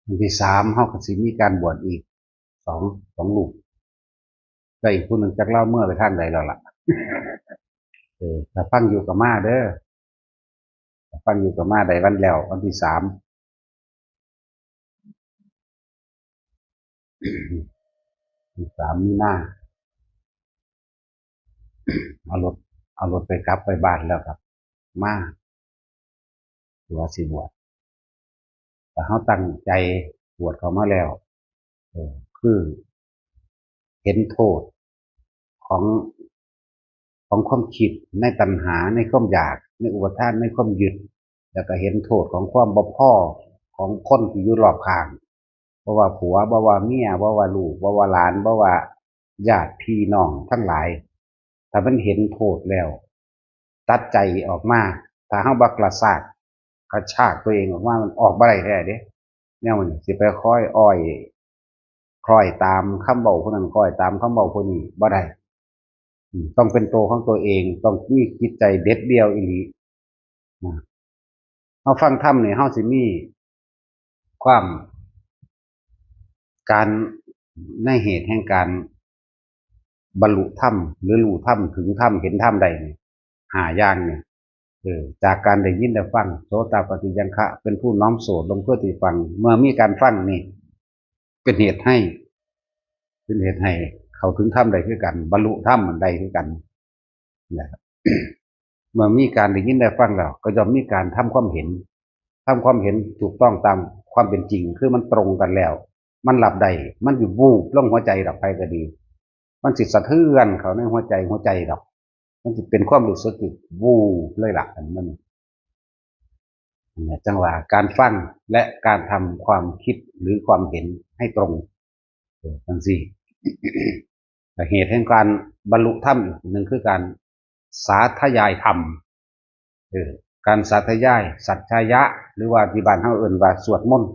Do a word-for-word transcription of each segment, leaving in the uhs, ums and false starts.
วันที่สามเฮาก็สิมีการบวชอีกสอง สองรูป แต่อีกผู้หนึ่งจักลาวเมือไปทางใดแล้วล่ะ เออ ถ้าฟังอยู่ก็มาเด้อ ถ้าฟังอยู่ก็มา ได้วันแล้ว วันที่สาม วันที่สามมีนา เอารถ เอารถไปกลับไปบ้านแล้วครับ มา ตัวสิบวช แต่เฮาตั้งใจบวชเข้ามาแล้ว เออ คือ เห็นโทษของ ของความคิดในตัณหา ในความอยาก ในอุปาทาน ในความยึด แล้วก็เห็นโทษของความบ่พอของคนที่อยู่รอบข้าง บ่ว่าผัว บ่ว่าเมีย บ่ว่าลูก บ่ว่าหลาน บ่ว่าญาติพี่น้องทั้งหลาย ถ้ามันเห็นโทษแล้ว ตัดใจออกมา ถ้าเฮาบ่กระชาก กระชากตัวเองออกมา มันออกบ่ได้แท้เด้ แนวมันสิไปคอยอ้อย คอยตามคำเว้าผู้นั้น คอยตามคำเว้าผู้นี้ บ่ได้ อืม ต้องเป็นตัวของตัวเอง ต้องมีจิตใจเด็ดเดี่ยวอีหลีนะ เฮาฟังธรรมนี่ เฮาสิมีความ การ ในเหตุแห่งการบรรลุธรรม หรือรู้ธรรม ถึงธรรม เห็นธรรมได้นี่ ห้าอย่างนี่ เออ จากการได้ยินได้ฟัง โสตปัตติยังคะ เป็นผู้น้อมโสตลงเพื่อที่ฟัง เมื่อมีการฟังนี่ เป็นเหตุให้ เป็นเหตุให้เข้าถึงธรรมได้คือกัน บรรลุธรรมมันได้คือกัน นะครับ เมื่อมีการได้ยินได้ฟังแล้ว ก็ย่อมมีการทำความเห็น ทำความเห็นถูกต้องตามความเป็นจริง คือมันตรงกันแล้ว มันรับได้ มันอยู่บูบลงหัวใจดอก ไผก็ดี มันสิสะเทือนเข้าในหัวใจ หัวใจดอก มันสิเป็นความรู้สึกที่บูบเลยล่ะ อันมัน เนี่ย จังว่าการฟังและการทำความคิดหรือความเห็นให้ตรง เออ จังซี่ แต่เหตุแห่งการบรรลุธรรมอีกหนึ่งคือการสาธยายธรรม เออ การสาธยาย สัจจายะ หรือว่าที่บ้านเฮาเอิ้นว่าสวดมนต์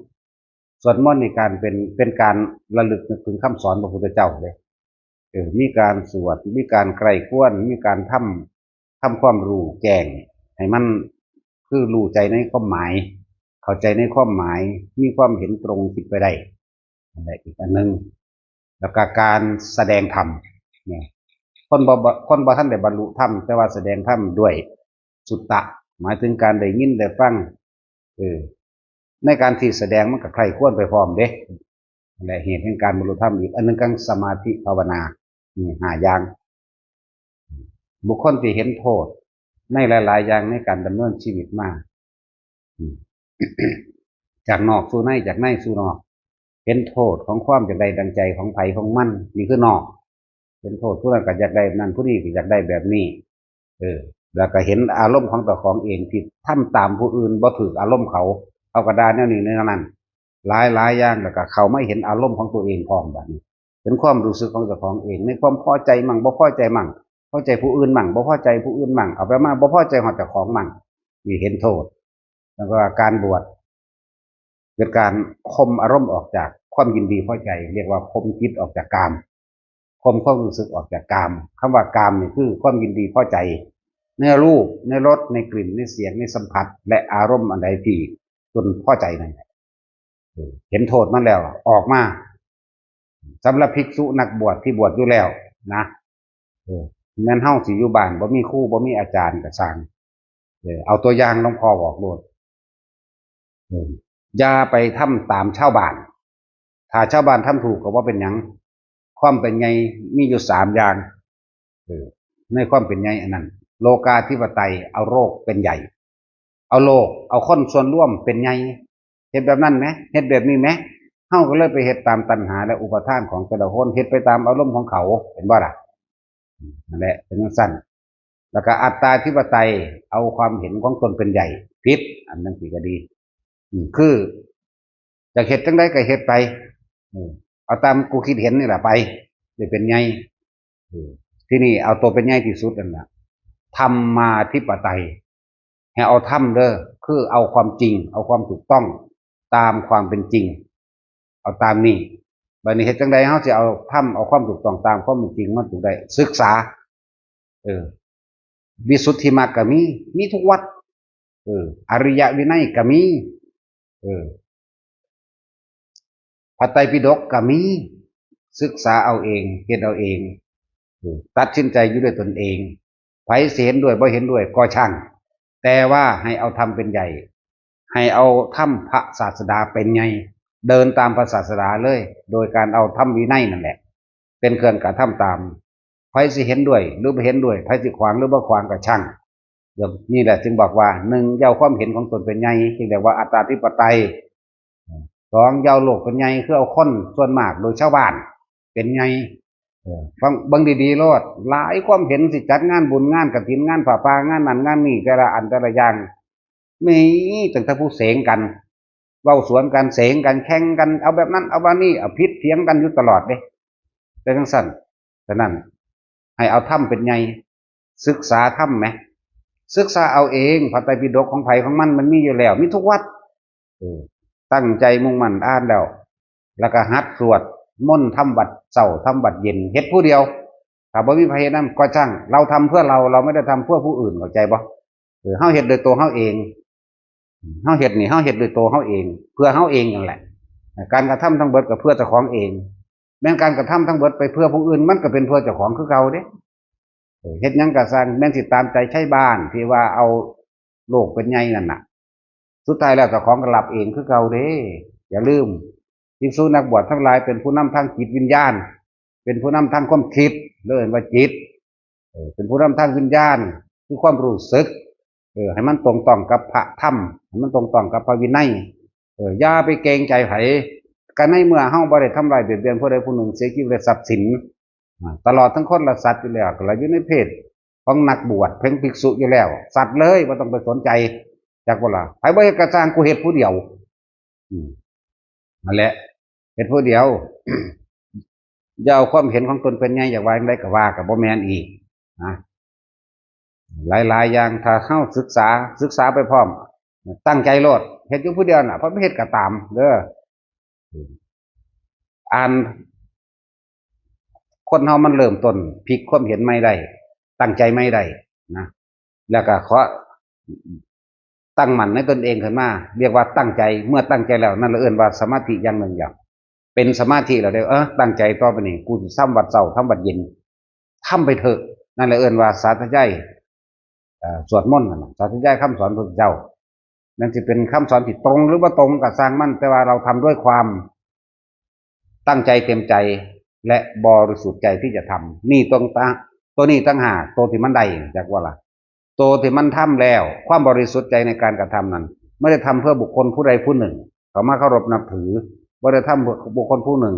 สวดมนต์นี่การเป็น เป็นการระลึกนึกถึงคำสอนพระพุทธเจ้าเลย เออ มีการสวด มีการใคร่ครวญ มีการทำ ทำความรู้แจ้ง ให้มันคือรู้ใจในความหมาย เข้าใจในความหมาย มีความเห็นตรงคิดไปได้ นั่นแหละอีกอันหนึ่ง แล้วก็การแสดงธรรมเนี่ย คนบ่ บ่ คนบ่ทันได้บรรลุธรรม แต่ว่าแสดงธรรมด้วยสุตตะ หมายถึงการได้ยินได้ฟัง เออ ในการที่แสดงมันก็ใคร่ครวญไปพร้อมเด้ นั่นแหละเหตุแห่งการบรรลุธรรมอีกอันหนึ่ง คือสมาธิภาวนา นี่ห้าอย่าง บุคคลที่เห็นโทษในหลายๆอย่างในการดำเนินชีวิตมา อืม จากนอกสู่ใน จากในสู่นอก เห็นโทษของความอยากได้ดังใจของไผของมัน นี่คือนอก เห็นโทษผู้นั้นก็อยากได้แบบนั้น ผู้นี้ก็อยากได้แบบนี้ เออ แล้วก็เห็นอารมณ์ของเจ้าของเองที่ทำตามผู้อื่นบ่ถืกอารมณ์เขา เขาก็ด่าแนวนี้แนวนั้น หลายหลายอย่าง แล้วก็เข้ามาเห็นอารมณ์ของตัวเองพร้อมบัดนี้ เป็นความรู้สึกของเจ้าของเอง ในความพอใจมั่ง บ่พอใจมั่ง พอใจผู้อื่นมั่ง บ่พอใจผู้อื่นมั่ง เอาไปมาบ่พอใจฮอดเจ้าของมั่ง นี่เห็นโทษ แล้วก็การบวช เป็นการข่มอารมณ์ออกจากความยินดีพอใจ เรียกว่าข่มจิตออกจากกาม ข่มความรู้สึกออกจากกาม คำว่ากามนี่คือความยินดีพอใจ ในรูป ในรส ในกลิ่น ในเสียง ในสัมผัส และอารมณ์อันใดที่ตนพอใจนั่นแหละ เออ เห็นโทษมันแล้ว ออกมา สำหรับภิกษุนักบวชที่บวชอยู่แล้วนะ เออ แม่นเฮาสิอยู่บ้าน บ่มีครู บ่มีอาจารย์ก็ซ่าง เออ เอาตัวอย่างหลวงพ่อบอกโลด เออ อย่าไปทำตามชาวบ้าน ถ้าชาวบ้านทำถูกก็บ่เป็นหยัง ความเป็นใหญ่มีอยู่สามอย่าง เออ ในความเป็นใหญ่อันนั้น โลกาธิปไตย เอาโลกเป็นใหญ่ เอาโลก เอาคนส่วนรวมเป็นใหญ่ เฮ็ดแบบนั้นแหม เฮ็ดแบบนี้แหม เฮาก็เลยไปเฮ็ดตามตัณหาและอุปาทานของแต่ละคน เฮ็ดไปตามอารมณ์ของเขา เห็นบ่ล่ะ นั่นแหละ เป็นจั่งซั้น แล้วก็อัตตาธิปไตย เอาความเห็นของตนเป็นใหญ่ ผิด อันนั้นสิก็ดี อืม คือ อยากเฮ็ดจั่งใดก็เฮ็ดไป อืม เอาตามกูคิดเห็นนี่แหละไป สิเป็นใหญ่ อืม ที่นี่เอาตัวเป็นใหญ่ที่สุดนั่นแหละ ธรรมาธิปไตย ให้เอาธรรมเด้อ คือเอาความจริง เอาความถูกต้องตามความเป็นจริง เอาตามนี้ บัดนี้เฮ็ดจั่งใดเฮาสิเอาธรรม เอาความถูกต้องตามความเป็นจริงมาถูกได้ ศึกษา เออ วิสุทธิมรรคก็มี มีทุกวัด เออ อริยวินัยก็มี เออ พระไตรปิฎกก็มี ศึกษาเอาเอง เฮ็ดเอาเอง ตัดสินใจอยู่ด้วยตนเอง ไผสิเห็นด้วยบ่เห็นด้วยก็ช่าง แต่ว่าให้เอาธรรมเป็นใหญ่ ให้เอาธรรมพระศาสดาเป็นใหญ่ เดินตามพระศาสดาเลย โดยการเอาธรรมวินัยนั่นแหละ เป็นเครื่องกระทำตาม ไผสิเห็นด้วยหรือบ่เห็นด้วย ไผสิขวางหรือบ่ขวางก็ช่าง เดี๋ยวนี่แหละจึงบอกว่า หนึ่ง อย่าเอาความเห็นของตนเป็นใหญ่ จึงเรียกว่าอัตตาธิปไตย สอง อย่าเอาโลกเป็นใหญ่ คือเอาคนส่วนมากโดยชาวบ้านเป็นใหญ่ เออ ฟังเบิ่งดีๆโลด หลายความเห็นสิจัดงานบุญงานกฐินงานผ้าป่างานนั่นงานนี่แต่ละอันแต่ละอย่าง มีตั้งแต่ผู้เสงกัน เว้าสวนกัน เสงกัน แข่งกัน เอาแบบนั้น เอาแบบนี้ เอาผิดเถียงกันอยู่ตลอดเด้ เป็นจั่งซั่น ฉะนั้น ให้เอาธรรมเป็นใหญ่ ศึกษาธรรมแหม ศึกษาเอาเอง พระไตรปิฎกของไผของมัน มันมีอยู่แล้ว มีทุกวัด เออ ตั้งใจมุ่งมั่นอ่านแล้ว แล้วก็หัดสวดมนต์ทำวัตรเช้า ทำวัตรเย็น เฮ็ดผู้เดียว ถ้าบ่มีไผเฮ็ดนำก็ช่าง เราทำเพื่อเรา เราไม่ได้ทำเพื่อผู้อื่น เข้าใจบ่ เออ เฮาเฮ็ดโดยตัวเฮาเอง เฮาเฮ็ดนี่ เฮาเฮ็ดโดยตัวเฮาเอง เพื่อเฮาเองนั่นแหละ การกระทำทั้งเบิดก็เพื่อเจ้าของเอง แม้นการกระทำทั้งเบิดไปเพื่อผู้อื่น มันก็เป็นเพื่อเจ้าของคือเก่าเด้ เออ เฮ็ดหยังก็ซ่าง แม้นสิตามใจไชบ้านที่ว่าเอาโลกเป็นใหญ่นั่นน่ะ สุดท้ายแล้วเจ้าของก็รับเองคือเก่าเด้ อย่าลืม ภิกษุนักบวชทั้งหลายเป็นผู้นำทางจิตวิญญาณ เป็นผู้นำทางความคิด เรียกว่าจิต เออ เป็นผู้นำทางวิญญาณ คือความรู้สึก เออ ให้มันตรงต้องกับพระธรรม ให้มันตรงต้องกับพระวินัย เออ อย่าไปเกรงใจไผ ก็ในเมื่อเฮาบ่ได้ทำร้ายเบียดเบียนผู้ใดผู้หนึ่ง เสียชีวิตและทรัพย์สิน อ่า ตลอดทั้งคนและสัตว์อยู่แล้ว ก็ละอยู่ในเพศของนักบวช เพ่งภิกษุอยู่แล้ว สัตว์เลยบ่ต้องไปสนใจ จักบ่ล่ะ ไผบ่เฮ็ดก็ซ่าง กูเฮ็ดผู้เดียว อืม นั่นแหละ เฮ็ดผู้เดียว อย่าเอาความเห็นของตนเป็นใหญ่ อยากว่าจั่งใดก็ว่า ก็บ่แม่นอีกนะ หลายๆอย่าง ถ้าเฮาศึกษา ศึกษาไปพร้อม ตั้งใจโลด เฮ็ดอยู่ผู้เดียวน่ะ ไผบ่เฮ็ดก็ตาม เด้อ อ่าน คนเฮามันเริ่มต้นพลิกความเห็นใหม่ได้ ตั้งใจใหม่ได้นะ แล้วก็ขอตั้งมั่นในตนเองขึ้นมา เรียกว่าตั้งใจ เมื่อตั้งใจแล้ว นั่นละเอิ้นว่าสมาธิอย่างหนึ่งอย่าง เป็นสมาธิแล้วเด้อ เออ ตั้งใจต่อไปนี้ กูสิทำวัตรเช้า ทำวัตรเย็น ทำไปเถอะ นั่นละเอิ้นว่าสาธยาย เอ่อ สวดมนต์นั่นน่ะ สาธยายคำสอนพระพุทธเจ้า นั่นสิเป็นคำสอนที่ตรงหรือบ่ตรงก็ซ่างมัน แต่ว่าเราทำด้วยความตั้งใจเต็มใจ และบริสุทธิ์ใจที่จะทำ นี่ตรงตะ ตัวนี้ต่างหาก ตัวที่มันได้ จักว่าล่ะ ตัวที่มันทำแล้ว ความบริสุทธิ์ใจในการกระทำนั้น ไม่ได้ทำเพื่อบุคคลผู้ใดผู้หนึ่ง เขามาเคารพนับถือ บ่ได้ทำเพื่อบุคคลผู้หนึ่ง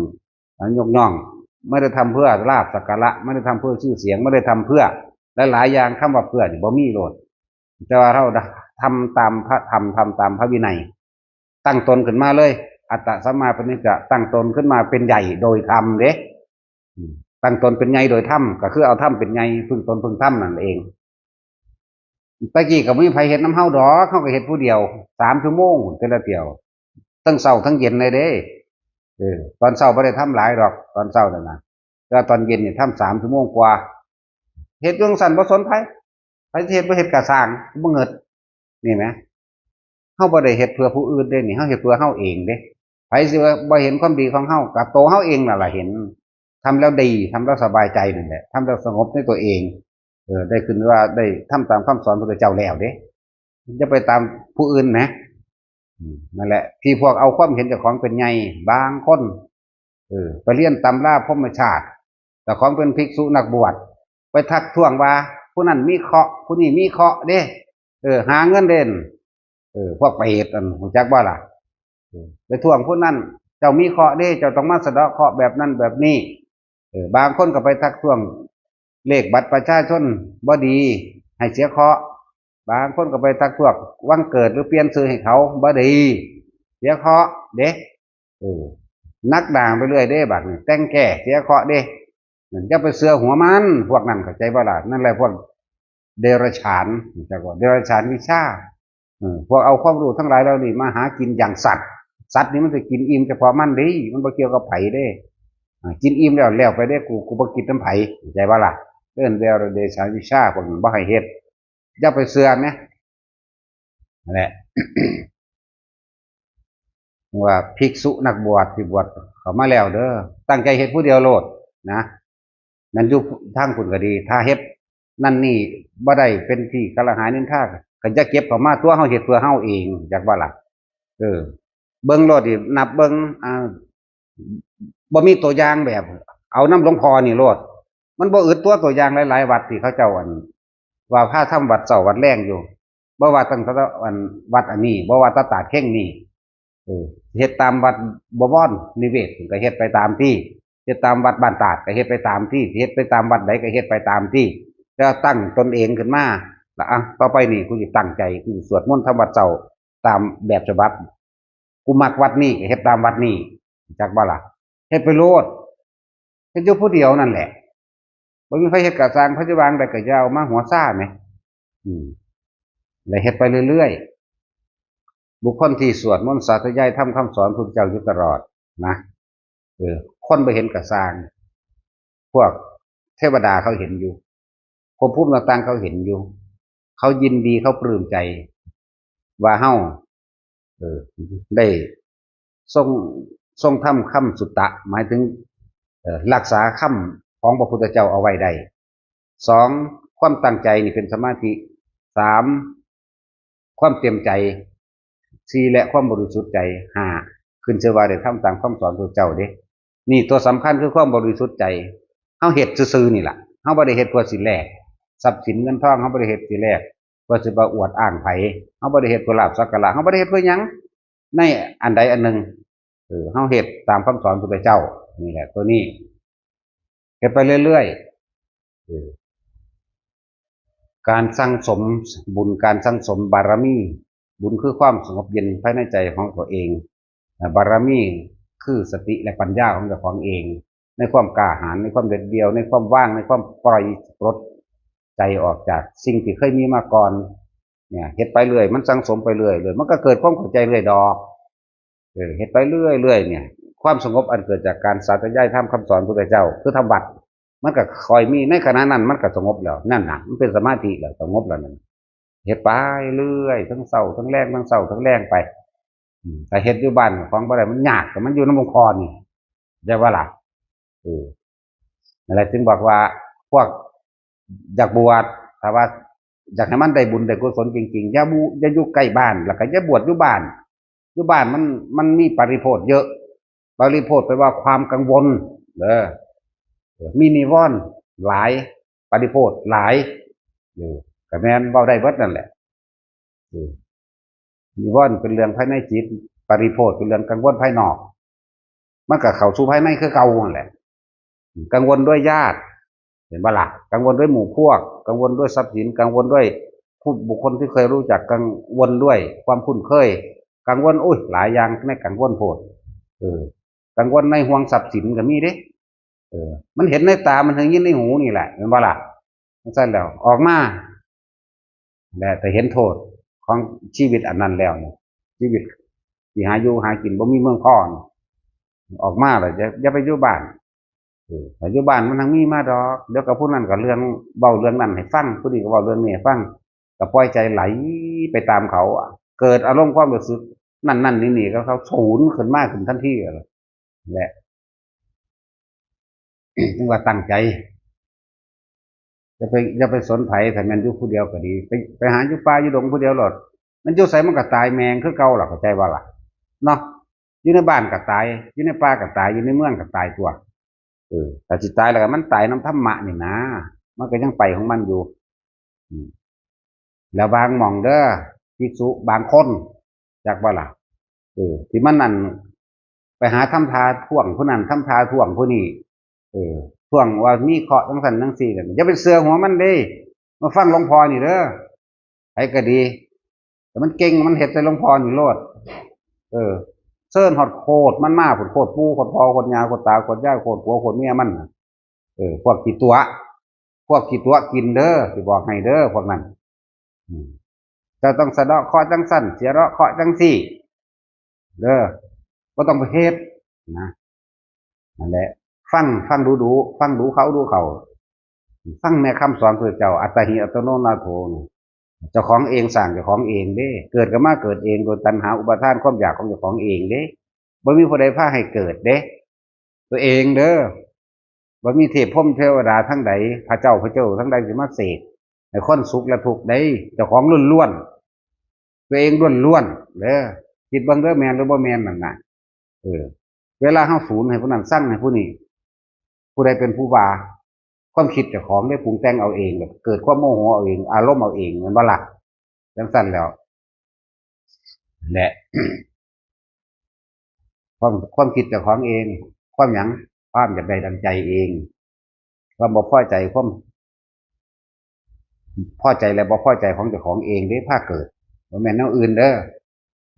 อ่ะ ยกย่อง ไม่ได้ทำเพื่อลาภสักการะ ไม่ได้ทำเพื่อชื่อเสียง ไม่ได้ทำเพื่อหลายๆอย่าง คำว่าเพื่อนี่บ่มีโลด แต่ว่าเราทำตามพระธรรม ทำตามพระวินัย ตั้งตนขึ้นมาเลย อัตตะสัมมาปณิจะ ตั้งตนขึ้นมาเป็นใหญ่โดยธรรมเด้ อืม ตั้งตนเป็นใหญ่โดยธรรม ก็คือเอาธรรมเป็นใหญ่ พึ่งตนพึ่งธรรมนั่นเอง ตะกี้ก็บ่มีไผเฮ็ดนำเฮาดอก เฮาก็เฮ็ดผู้เดียว สามชั่วโมงแต่ละเที่ยว ทั้งเช้าทั้งเย็นเลยเด้ เออ ตอนเช้าบ่ได้ทำหลายดอก ตอนเช้านั่นน่ะ แต่ว่าตอนเย็นนี่ทำสามชั่วโมงกว่า เฮ็ดอยู่จั่งซั้นบ่สนไผ ไผสิเฮ็ดบ่เฮ็ดก็ซ่าง บ่เงิด นี่แหม เฮาบ่ได้เฮ็ดเพื่อผู้อื่นเด้นี่ เฮาเฮ็ดเพื่อเฮาเองเด้ ไผสิว่าบ่เห็นความดีของเฮา ก็ตัวเฮาเองนั่นล่ะเห็น ทำแล้วดี ทำแล้วสบายใจนั่นแหละ ทำแล้วสงบในตัวเอง เออ ได้ขึ้นว่าได้ทำตามคำสอนพระพุทธเจ้าแล้วเด้ อย่าไปตามผู้อื่นนะ อืม นั่นแหละ ที่พวกเอาความเห็นเจ้าของเป็นใหญ่ บางคน เออ ไปเรียนตำราพรหมชาติ เจ้าของเป็นภิกษุนักบวช ไปทักท้วงว่า ผู้นั้นมีเคราะห์ ผู้นี้มีเคราะห์เด้ เออ หาเงินเด่น เออ พวกเปรตอัน รู้จักบ่ล่ะ เออ ไปท้วงผู้นั้น เจ้ามีเคราะห์เด้ เจ้าต้องมาสะเดาะเคราะห์แบบนั้นแบบนี้ เออ บางคนก็ไปทักท้วง เลขบัตรประชาชนบ่ดี ให้เสียเคราะห์ บางคนก็ไปทักท้วงวันเกิดหรือเปลี่ยนชื่อให้เขาบ่ดี เสียเคราะห์เด้ เออ หนักด่างไปเรื่อยเด้ บัดนี้ แต่งแก้เสียเคราะห์เด้ อย่าไปเชื่อหัวมัน พวกนั้น เข้าใจบ่ล่ะ นั่นแหละพวกเดรัจฉาน จักว่าเดรัจฉานวิชา เออ พวกเอาความรู้ทั้งหลายเหล่านี้มาหากินอย่างสัตว์ สัตว์นี่มันสิกินอิ่มเฉพาะมันเด้ มันบ่เกี่ยวกับไผเด้ อ่า กินอิ่มแล้ว แล้วไปเด้ กู กูบ่คิดนำไผ เข้าใจบ่ล่ะ เอิ้นเดรัจฉานวิชา พวกนั้นบ่ให้เฮ็ด อย่าไปเชื่อแหม นั่นแหละ ว่าภิกษุนักบวชที่บวชเข้ามาแล้วเด้อ ตั้งใจเฮ็ดผู้เดียวโลดนะ นั่นอยู่ทางคุณก็ดี ถ้าเฮ็ดนั่นนี่บ่ได้เป็นที่กล่าวหานินทา ก็จะเก็บเข้ามาตัวเฮาเฮ็ดเพื่อเฮาเอง จักว่าล่ะ เออ เบิ่งโลดนี่ นับเบิ่ง อ่า บ่มีตัวอย่างแบบ เอานำหลวงพ่อนี่โลด มันบ่อึดตัว ตัวอย่างหลายๆวัดที่เขาเจ้าอัน ว่าพาทำวัดเช้าวัดแลงอยู่ บ่ว่าตั้งแต่อันวัดอันนี้ บ่ว่าแตาตาดเข่งนี่ เออ เฮ็ดตามวัดบวรนิเวศก็เฮ็ดไปตามที่ เฮ็ดตามวัดบ้านตาดก็เฮ็ดไปตามที่ เฮ็ดไปตามวัดใดก็เฮ็ดไปตามที่ แล้วตั้งตนเองขึ้นมา แล้วอ่ะ ต่อไปนี่กูสิตั้งใจ กูสิสวดมนต์ทำวัดเช้าตามแบบฉบับ กูมักวัดนี้ก็เฮ็ดตามวัดนี้ จักบ่ล่ะ เฮ็ดไปโลด เฮ็ดอยู่ผู้เดียวนั่นแหละ บ่มีไผเฮ็ดกะซ่าง ไผสิวางได้กะอยาเอามาหัวซ่าแหม อืม และเฮ็ดไปเรื่อยๆ บุคคลที่สวดมนต์สาธยายธรรมคำสอนพุทธเจ้าอยู่ตลอดนะ เออ คนบ่เห็นกะซ่าง พวกเทวดาเขาเห็นอยู่ ภพภูมิต่างๆเขาเห็นอยู่ เขายินดี เขาปลื้มใจ ว่าเฮา เออ ได้ทรง ทรงทำคำสุตตะ หมายถึง เอ่อ รักษาคำของพระพุทธเจ้าเอาไว้ได้ สอง ความตั้งใจนี่เป็นสมาธิ สาม ความเต็มใจ สี่ และความบริสุทธิ์ใจ ห้า ขึ้นชื่อว่าได้ทำตามคำสอนพระเจ้าเด้ นี่ตัวสำคัญคือความบริสุทธิ์ใจ เฮาเฮ็ดซื่อๆนี่ล่ะ เฮาบ่ได้เฮ็ดเพื่อสิแลกทรัพย์สินเงินทอง เฮาบ่ได้เฮ็ดสิแลก เพื่อสิไปอวดอ้างไผ เฮาบ่ได้เฮ็ดเพื่อลาภสักการะ เฮาบ่ได้เฮ็ดเพื่อหยัง ในอันใดอันหนึ่ง เออ เฮาเฮ็ดตามคำสอนพระพุทธเจ้า นี่แหละ ตัวนี้ เฮ็ดไปเรื่อยๆ เออ การสั่งสมบุญ การสั่งสมบารมี บุญคือความสงบเย็นภายในใจของตัวเอง อ่า บารมีคือสติและปัญญาของเจ้าของเอง ในความกล้าหาญ ในความเด็ดเดี่ยว ในความว่าง ในความปล่อยปลดใจออกจากสิ่งที่เคยมีมาก่อน เนี่ย เฮ็ดไปเรื่อย มันสั่งสมไปเรื่อยๆ มันก็เกิดความเข้าใจเรื่อยดอก เออ เฮ็ดไปเรื่อยๆ เนี่ย ความสงบอันเกิดจากการสาธยายธรรมคำสอนพุทธเจ้า คือทำวัด มันก็ค่อยมี ในขณะนั้นมันก็สงบแล้ว นั่นน่ะ มันเป็นสมาธิแล้ว สงบแล้วนั่น เฮ็ดไปเรื่อย ทั้งเช้าทั้งแลง ทั้งเช้าทั้งแลงไป อืม ถ้าเฮ็ดอยู่บ้านของบ่ได้ มันยาก แต่มันอยู่นำหลวงพ่อนี่ ได้บ่ล่ะ เออ นั่นแหละจึงบอกว่า พวกอยากบวช ถ้าว่าอยากให้มันได้บุญได้กุศลจริงๆ อย่าบู อย่าอยู่ใกล้บ้าน แล้วก็อย่าบวชอยู่บ้าน อยู่บ้านมัน มันมีปริโภทเยอะ ปริโภทแปลว่าความกังวล เด้อ มีนิวรณ์หลาย ปริโภทหลาย เออ ก็แม่นเว้าได้เบิดนั่นแหละ เออ นิวรณ์เป็นเรื่องภายในจิต ปริโภทเป็นเรื่องกังวลภายนอก มันก็เข้าสู่ภายในคือเก่านั่นแหละ กังวลด้วยญาติ เห็นบ่ล่ะ กังวลด้วยหมู่พวก กังวลด้วยทรัพย์สิน กังวลด้วยผู้บุคคลที่เคยรู้จัก กังวลด้วยความคุ้นเคย กังวล อุ้ย หลายอย่างในกังวลโพด เออ กังวลในห่วงทรัพย์สินก็มีเด้ เออ มันเห็นในตา มันได้ยินในหูนี่แหละ เห็นบ่ล่ะ จั่งซั้นแล้ว ออกมา และถ้าเห็นโทษของชีวิตอันนั้นแล้วเนี่ย ชีวิตที่หาอยู่หากินบ่มีเมืองพอนี่ ออกมาแล้วอย่า อย่าไปอยู่บ้าน เออ ถ้าอยู่บ้านมันทั้งมีมาดอก เดี๋ยวก็ผู้นั้นก็เรื่อง เว้าเรื่องนั้นให้ฟัง ผู้นี้ก็เว้าเรื่องนี้ให้ฟัง ก็ปล่อยใจไหลไปตามเขาอะ เกิดอารมณ์ความรู้สึกนั่นๆ นี่ๆ ก็เขาสูญขึ้นมาขึ้นทันทีแหละ จึงว่าตั้งใจ อย่าไป อย่าไปสนไผ ถ้าแม่นอยู่ผู้เดียวก็ดี ไป ไปหาอยู่ป่าอยู่ดงผู้เดียวโลด มันอยู่ไสมันก็ตายแม่งคือเก่าล่ะ เข้าใจบ่ล่ะ เนาะ อยู่ในบ้านก็ตาย อยู่ในป่าก็ตาย อยู่ในเมืองก็ตายตั๊ว เออ ถ้าสิตายแล้วก็มันตายนำธรรมะนี่นะ มันก็ยังไปของมันอยู่ อืม แล้วบางหม่องเด้อ ภิกษุบางคน จักบ่ล่ะ เออ ที่มันนั่น ไปหาทำท่าท้วงผู้นั้น ทำท่าท้วงผู้นี้ เออ ท้วงว่ามีเคราะห์จั่งซั้นจั่งซี้นั่น อย่าไปเชื่อหัวมันเด้ มาฟังหลวงพ่อนี่เด้อ ไผก็ดี แต่มันเก่ง มันเฮ็ดใส่หลวงพ่อนี่โลด เออ เชิญฮอดโคตรมันมาพุ้น โคตรปู่ โคตรพ่อ โคตรย่า โคตรตา โคตรยาย โคตรผัว โคตรเมียมันน่ะ เออ พวกขี้ตั๋ว พวกขี้ตั๋วกินเด้อ สิบอกให้เด้อ พวกนั้น อืม เจ้าต้องสะเดาะเคราะห์จั่งซั้น เสียเคราะห์จั่งซี้ เด้อ บ่ต้องไปเฮ็ดนะ นั่นแหละ ฟัง ฟังดูๆ ฟังดูเข้าดูเข้า ฟังแม่คำสอนพระเจ้า อัตตาหิอัตโนนาโถนี่ เจ้าของเองสร้างเจ้าของเองเด้ เกิดก็มาเกิดเองโดยตัณหาอุปาทานความอยากของเจ้าของเองเด้ บ่มีผู้ใดพาให้เกิดเด้ ตัวเองเด้อ บ่มีเทพพรหมเทวดาทั้งใด พระเจ้าพระเจ้าทั้งใดสิมาเสกให้คนสุขและทุกข์ได้ เจ้าของล้วนๆ ตัวเองล้วนๆ เด้อ คิดเบิ่งเด้อ แม่นหรือบ่แม่นนั่นน่ะ เออ เวลาเฮาสูนให้ผู้นั้น ซังให้ผู้นี้ ผู้ใดเป็นผู้ว่า ความคิดเจ้าของได้ปรุงแต่งเอาเอง เกิดความโมโหเอาเอง อารมณ์เอาเอง แม่นบ่ล่ะ จังซั่นแล้ว และ ความ ความคิดเจ้าของเอง ความหยัง ความอยากได้ดังใจเอง ความบ่พอใจ ความพอใจและบ่พอใจของเจ้าของเองเด้ พาเกิด บ่แม่นแนวอื่นเด้อ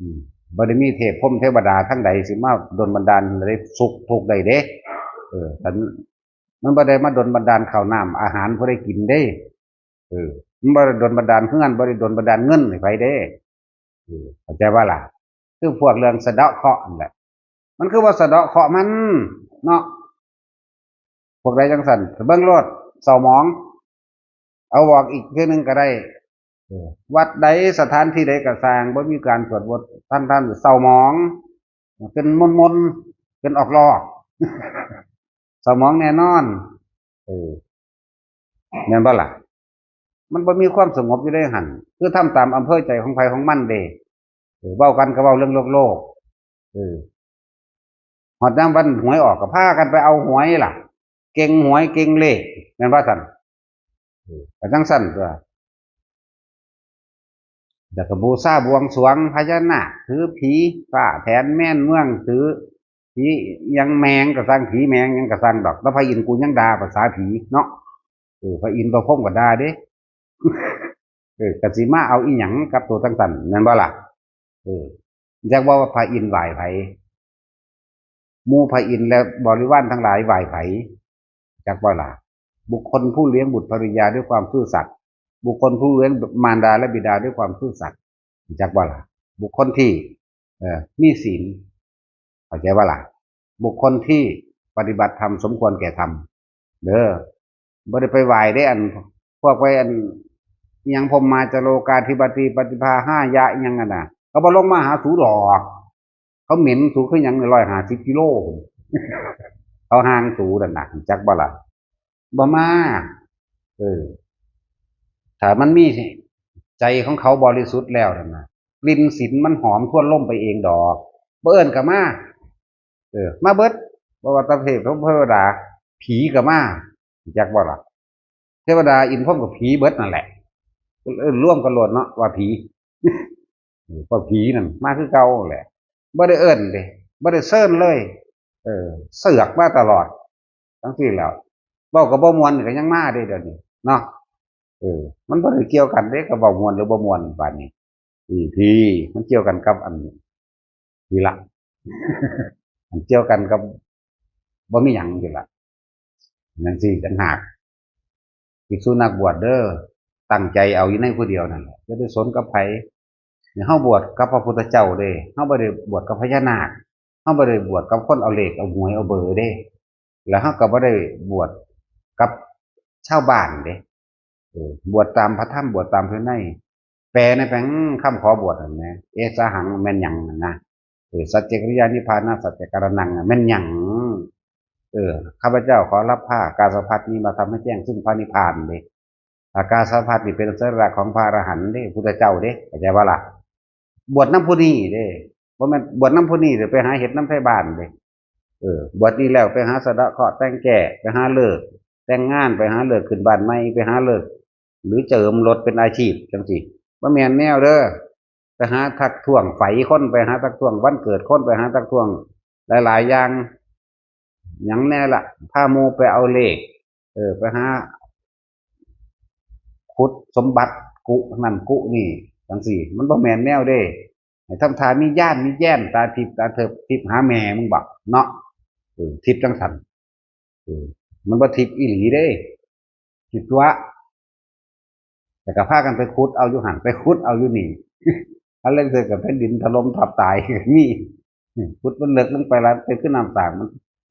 อืม บ่ได้มีเทพพรหมเทวดาทั้งใดสิมาดลบันดาลให้สุขทุกข์ได้เด้ เออ คัน มันบ่ได้มาดลบันดาลข้าวน้ำอาหารผู้ใดกินเด้ เออ มันบ่ได้ดลบันดาลเฮือน บ่ได้ดลบันดาลเงินให้ไผเด้ เออ เข้าใจบ่ล่ะ คือพวกเรื่องสะเดาะเคราะห์นั่นแหละ มันคือว่าสะเดาะเคราะห์มัน เนาะ พวกใดจังซั่น เบิ่งโลด เศร้าหมอง เอาบอกอีกเทื่อนึงก็ได้ เออ วัดใดสถานที่ใดก็ซ่าง บ่มีการสวดบท ท่าน ท่านเศร้าหมอง เป็นมนๆ เป็นออกลอก เศร้าหมองแน่นอน เออ แม่นบ่ล่ะ มันบ่มีความสงบอยู่ในหั่น คือทำตามอำเภอใจของไผของมันเด้ เออ เว้ากันก็เว้าเรื่องโลกๆ เออ ฮอดยามวันหวยออกก็พากันไปเอาหวยล่ะ เก่งหวยเก่งเลข แม่นบ่ซั่น เออ ก็จังซั่นตั่ว แล้วก็บูชาบวงสรวงพญานาค ถือผีฟ้าแผนแม่นเมือง ถือผีหยังแมงก็ซ่าง ผีแมงหยังก็ซ่างดอก แล้วพระอินทร์กูยังด่าภาษาผีเนาะ เออ พระอินทร์พระพรหมก็ด่าเด้ เออ ก็สิมาเอาอีหยังกับตัวจังซั่น แม่นบ่ล่ะ เออ อยากบอกว่าพระอินทร์ไหว้ไผ หมู่พระอินทร์และบริวารทั้งหลายไหว้ไผ จักบ่ล่ะ บุคคลผู้เลี้ยงบุตรภริยาด้วยความซื่อสัตย์ บุคคลผู้เลี้ยงมารดาและบิดาด้วยความซื่อสัตย์ จักบ่ล่ะ บุคคลที่ เอ่อ มีศีล เข้าใจบ่ล่ะ บุคคลที่ปฏิบัติธรรมสมควรแก่ธรรม เด้อ บ่ได้ไปไหว้ได้ อัน พวกไปอัน อิหยังพรหมาจโรกาธิปติปฏิภาห้ายะอิหยังนั่นน่ะ เขาบ่ลงมาหาสูดอก เขาเหม็นสูคือหยัง ร้อยห้าสิบกิโล เขาห่างสูนั่นน่ะ จักบ่ล่ะ บ่มา เออ ถ้ามันมีใจของเขาบริสุทธิ์แล้วนั่นน่ะ กลิ่นศีลมันหอมทวนลมไปเองดอก บ่เอิ้นก็มา เออ มาเบิด บ่ว่าแต่เทพเทวดา ผีก็มา จักบ่ล่ะ เทวดาอินทร์พรหมกับผีเบิดนั่นแหละ เอิ้นรวมกันโลดเนาะว่าผี เออ พวกผีนั่นมาคือเก่าแหละ บ่ได้เอิ้นเด้ บ่ได้เชิญเลย เออ เสือกมาตลอด จังซี้แหล้ว เว้าก็บ่ม่วนก็ยังมาเด้เดี๋ยวนี้เนาะ เออ มันบ่ได้เกี่ยวกันเด้ กับเว้าม่วนหรือบ่ม่วนบาดนี้ อีพี มันเกี่ยวกันกับอันนี้ละ มันเกี่ยวกันกับบ่มีหยังนี่ละ จังซี้ต่างหาก ภิกษุนักบวชเด้อ ตั้งใจเอาอยู่ในผู้เดียวนั่นแหละ อย่าไปสนกับไผ เนี่ย เฮาบวชกับพระพุทธเจ้าเด้ เฮาบ่ได้บวชกับพญานาค เฮาบ่ได้บวชกับคนเอาเลขเอาหวยเอาเบอร์เด้ แล้วเฮาก็บ่ได้บวชกับชาวบ้านเด้ เออ บวชตามพระธรรม บวชตามพระวินัย แปลในแปลงคำขอบวชนั่นนะ เอสาหังแม่นหยังนั่นนะ เออ สัจจกิริยานิพพานะสัจจการนังน่ะแม่นหยัง เออ ข้าพเจ้าขอรับผ้ากาสาวพัสตร์นี้มาทำให้แจ้งซึ่งพระนิพพานเด้ ผ้ากาสาวพัสตร์นี่เป็นสรีระของพระอรหันต์เด้ พุทธเจ้าเด้ เข้าใจบ่ล่ะ บวชนำผู้นี้เด้ บ่แม่นบวชนำผู้นี้เด้ ไปหาเฮ็ดนำไทบ้านเด้ เออ บวชนี้แล้วไปหาสะเดาะเคราะห์แต่งแก้ ไปหาฤกษ์แต่งงาน ไปหาฤกษ์ขึ้นบ้านใหม่ ไปหาฤกษ์ หรือเจิมรถเป็นอาชีพจังซี้ บ่แม่นแนวเด้อ ไปหาทักท้วงไฝคน ไปหาทักท้วงวันเกิดคน ไปหาทักท้วงหลายๆ อย่าง หยังแน่ล่ะ พาหมู่ไปเอาเลข เออ ไปหาขุดสมบัติกุนั่นกุนี่ จังซี้ มันบ่แม่นแนวเด้ ให้ทำท่ามีญาณมีแย้น ตาทิพย์ตาเทิบ ทิพย์หาแม่มึงบักเนาะ เออ ทิพย์จังซั่น เออ มันบ่ทิพย์อีหลีเด้ ทิพย์ตัว แต่ก็พากันไปขุดเอาอยู่หั่น ไปขุดเอาอยู่นี่ อันเล็กเถิดกับแผ่นดินถล่มทับตาย มี ขุดมันเลิกลงไปแล้ว ไปขึ้นน้ำสางมัน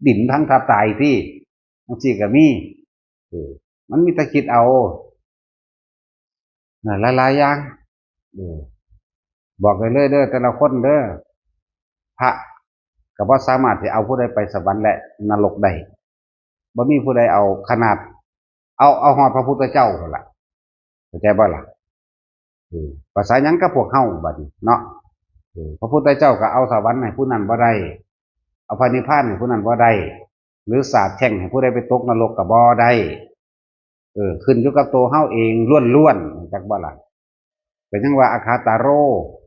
ดินพังทับตายที่ จังซี้ก็มี เออ มันมีแต่คิดเอา น่ะ หลายๆ อย่าง เออ บอกได้เลยเด้อ แต่ละคนเด้อ พระ ก็บ่สามารถที่เอาผู้ใดไปสวรรค์และนรกได้ บ่มีผู้ใดเอาขนาด เอา เอาฮอดพระพุทธเจ้าหั่นล่ะ เข้าใจบ่ล่ะ เออ ภาษาหยังกับพวกเฮาบัดนี้เนาะ เออ พระพุทธเจ้าก็เอาสวรรค์ให้ผู้นั้นบ่ได้ เอาพระนิพพานให้ผู้นั้นบ่ได้ หรือสาปแช่งให้ผู้ใดไปตกนรกก็บ่ได้ เออ ขึ้นอยู่กับตัวเฮาเองล้วนๆ จักบ่ล่ะ เป็นยังว่าอาคาตาโร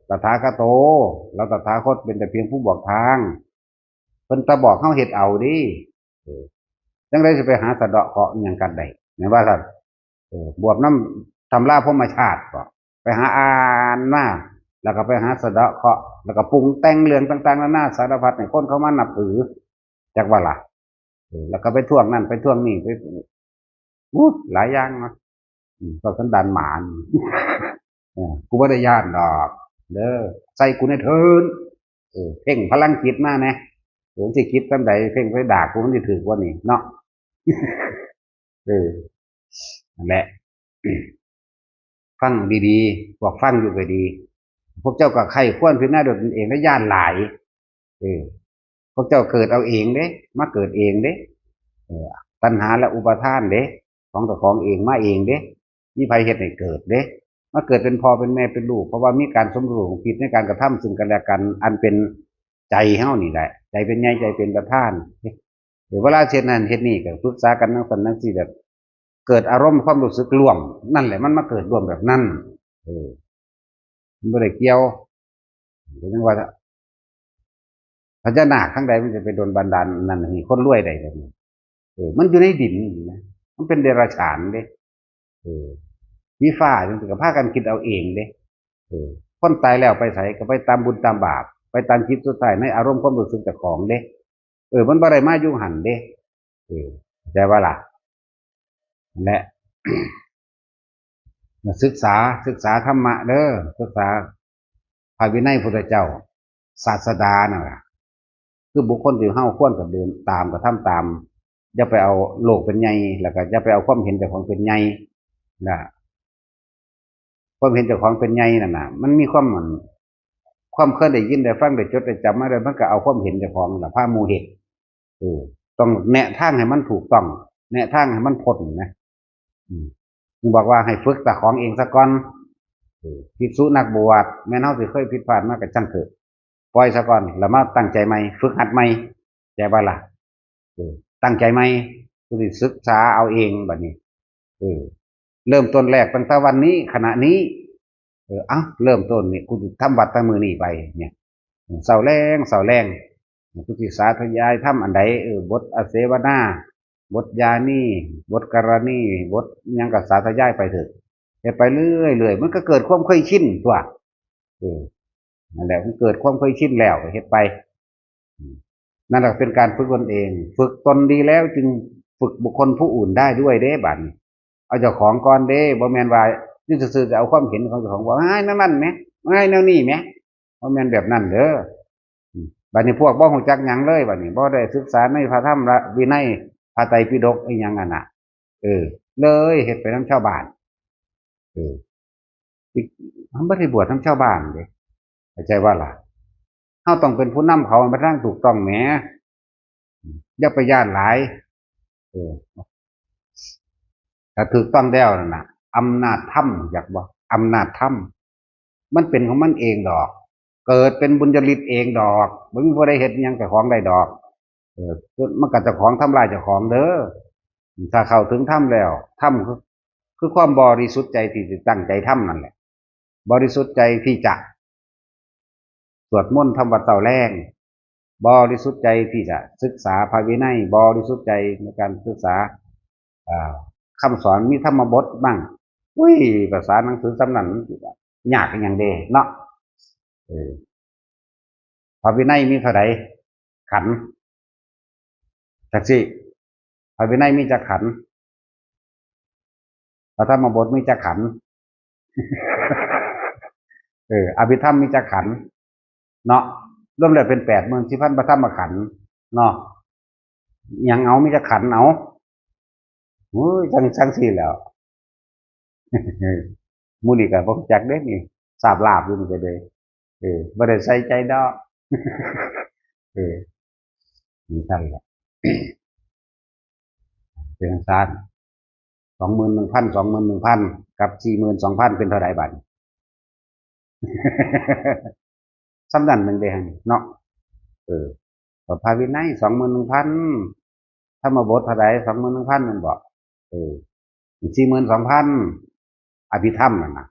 ตถาคโต แล้วตถาคตเป็นแต่เพียงผู้บอกทาง เพิ่นตะบอกเฮาเฮ็ดเอาเด้ เออ จั่งใด๋สิไปหาสะเดาะเคราะห์อิหยังกันได้ แม่นว่าซั่น เออ บวบนำตำราพรหมชาติบ่ ไปหาอ่านมา แล้วก็ไปหาสะเดาะเคราะห์ แล้วก็ปรุงแต่งเรื่องต่างๆ นานาสารพัดให้คนเขามานับถือ จักว่าล่ะ เออ แล้วก็ไปทวงนั่นไปทวงนี่ ไป อู้ หลายอย่างเนาะ อืม ก็สันดานหมานี่ เออ กูบ่ได้ย้านดอก เด้อ ใส่กูแหน่เถิน เออ เพ่งพลังจิตมาแหน่ เออ สิคิดจั่งใด เพ่งไปด่ากูมันสิถืกบ่นี่เนาะ เออ นั่นแหละ ฟังดีๆ พวกฟังอยู่ก็ดี พวกเจ้าก็ใคร่ครวญพิจารณาด้วยตนเอง และย้านหลาย เออ พวกเจ้าเกิดเอาเองเด้ มาเกิดเองเด้ เออ ตัณหาและอุปาทานเด้ ของเจ้าของเองมาเองเด้ มีไผเฮ็ดให้เกิดเด้ มาเกิดเป็นพ่อเป็นแม่เป็นลูก เพราะว่ามีการสมรู้ร่วมคิดในการกระทำซึ่งกันและกัน อันเป็นใจเฮานี่แหละ ใจเป็นใหญ่ ใจเป็นประธาน เดี๋ยวเวลาเฮ็ดนั่นเฮ็ดนี่ก็ปรึกษากันจั่งซั้นจั่งซี้ แบบเกิดอารมณ์ความรู้สึกร่วม นั่นแหละมันมาเกิดร่วมแบบนั้น เออ มันบ่ได้เกี่ยว ก็ยังว่า พญานาคทั้งใดมันจะไปดลบันดาลนั่นให้คนรวยได้แบบนี้ เออ มันอยู่ในดินนี่นะ มันเป็นเดรัจฉานเด้ เออ ผีฟ้าจั่งซี้ก็พากันคิดเอาเองเด้ เออ คนตายแล้วไปไสก็ไปตามบุญตามบาป ไปตามจิตสุดท้ายในอารมณ์ความรู้สึกเจ้าของเด้ เออ มันบ่ได้มาอยู่หั่นเด้ เออ เข้าใจบ่ล่ะ และ ศึกษา ศึกษาธรรมะเด้อ ศึกษาพระวินัยพุทธเจ้า ศาสดานั่นล่ะ คือบุคคลที่เฮาควรจะเดินตาม กระทำตาม อย่าไปเอาโลกเป็นใหญ่ แล้วก็อย่าไปเอาความเห็นเจ้าของเป็นใหญ่นะ ความเห็นเจ้าของเป็นใหญ่นั่นน่ะ มันมีความ มัน ความเคยได้ยินได้ฟังได้จดได้จำมาแล้ว มันก็เอาความเห็นเจ้าของนั่นล่ะพาหมู่เฮ็ด เออ ต้องแนะทางให้มันถูกต้อง แนะทางให้มันพ้นนะ อืม บอกว่าให้ฝึกเจ้าของเองซะก่อน เออ ภิกษุนักบวช แม้นเฮาสิเคยผิดพลาดมาก็ช่างเถอะ ปล่อยซะก่อน แล้วมาตั้งใจใหม่ ฝึกหัดใหม่ เข้าใจบ่ล่ะ เออ ตั้งใจใหม่ กูสิศึกษาเอาเองบัดนี้ เออ เริ่มต้นแรกตั้งแต่วันนี้ ขณะนี้ เออ เอ้า เริ่มต้นนี่ กูสิทำวัดตั้งมื้อนี้ไป เนี่ย เช้าแลง เช้าแลง กูสิสาธยายธรรมอันใด เออ บทอเสวนา บทยานี บทกรณี บทหยังก็สาธยายไปเถอะ เฮ็ดไปเรื่อยๆ มันก็เกิดความเคยชินตั๊ว เออ นั่นแหละ มันเกิดความเคยชินแล้วก็เฮ็ดไป อืม นั่นแหละเป็นการฝึกตนเอง ฝึกตนดีแล้วจึงฝึกบุคคลผู้อื่นได้ด้วยเด้ บัดนี้ เอาเจ้าของก่อนเด้ บ่แม่นว่าอยู่ซื่อๆ จะเอาความเห็นของเจ้าของว่า "อ้าย แนวนั้นแหม อ้าย แนวนี้แหม" บ่แม่นแบบนั้นเด้อ อืม บัดนี้พวกบ่ฮู้จักหยังเลย บัดนี้บ่ได้ศึกษาในพระธรรมวินัย พระไตรปิฎกอิหยังนั่นน่ะ เออ เลยเฮ็ดไปนำชาวบ้าน เออ อีก มันบ่ได้บวชนำชาวบ้านเด้ เข้าใจบ่ล่ะ เฮาต้องเป็นผู้นำเขาไปทางถูกต้องแหม อย่าไปย้านหลาย เออ ถ้าถูกต้องแล้วนั่นน่ะ อำนาจธรรม จักบ่ อำนาจธรรม มันเป็นของมันเองดอก เกิดเป็นบุญญาฤทธิ์เองดอก บ่มีผู้ใดเฮ็ดอิหยังเจ้าของได้ดอก เออ มันก็เจ้าของทำลายเจ้าของเด้อ ถ้าเข้าถึงธรรมแล้ว ธรรมคือ คือความบริสุทธิ์ใจที่สิตั้งใจทำนั่นแหละ บริสุทธิ์ใจที่จะ สวดมนต์ทำวัดเช้าแลง บริสุทธิ์ใจที่จะศึกษาพระวินัย บริสุทธิ์ใจในการศึกษา อ่า คำสอน มีธรรมบทบ้าง อุ้ย ภาษาหนังสือส่ำนั้น มันสิยากอิหยังเด้เนาะ เออ พระวินัยมีเท่าใด ขันธ์ จักสิ พระวินัยมีจักขันธ์ พระธรรมบทมีจักขันธ์ เออ อภิธรรมมีจักขันธ์ เนาะ รวมแล้วเป็นแปดหมื่นสี่พันพระธรรมขันธ์ เนาะ หยังเอามีจักขันธ์เอา โอ้ย จั่ง จั่งซี้แหล้ว หมู่นี่ก็บ่รู้จักเด้นี่ สาบลาบอยู่นี่ก็เลย เออ บ่ได้ใส่ใจดอก เออ นี่ท่านละ เป็นจั่งซั้น สองหมื่นหนึ่งพัน สองหมื่นหนึ่งพัน กับ สี่หมื่นสองพัน เป็นเท่าใดบัดนี้ ส่ำนั้นหนึ่งเด้หั่นเนาะ เออ ก็พระวินัย สองหมื่นหนึ่งพัน ธรรมบทเท่าใด สองหมื่นหนึ่งพัน แม่นบ่ เออ สี่หมื่นสองพัน อภิธรรมนั่นน่ะ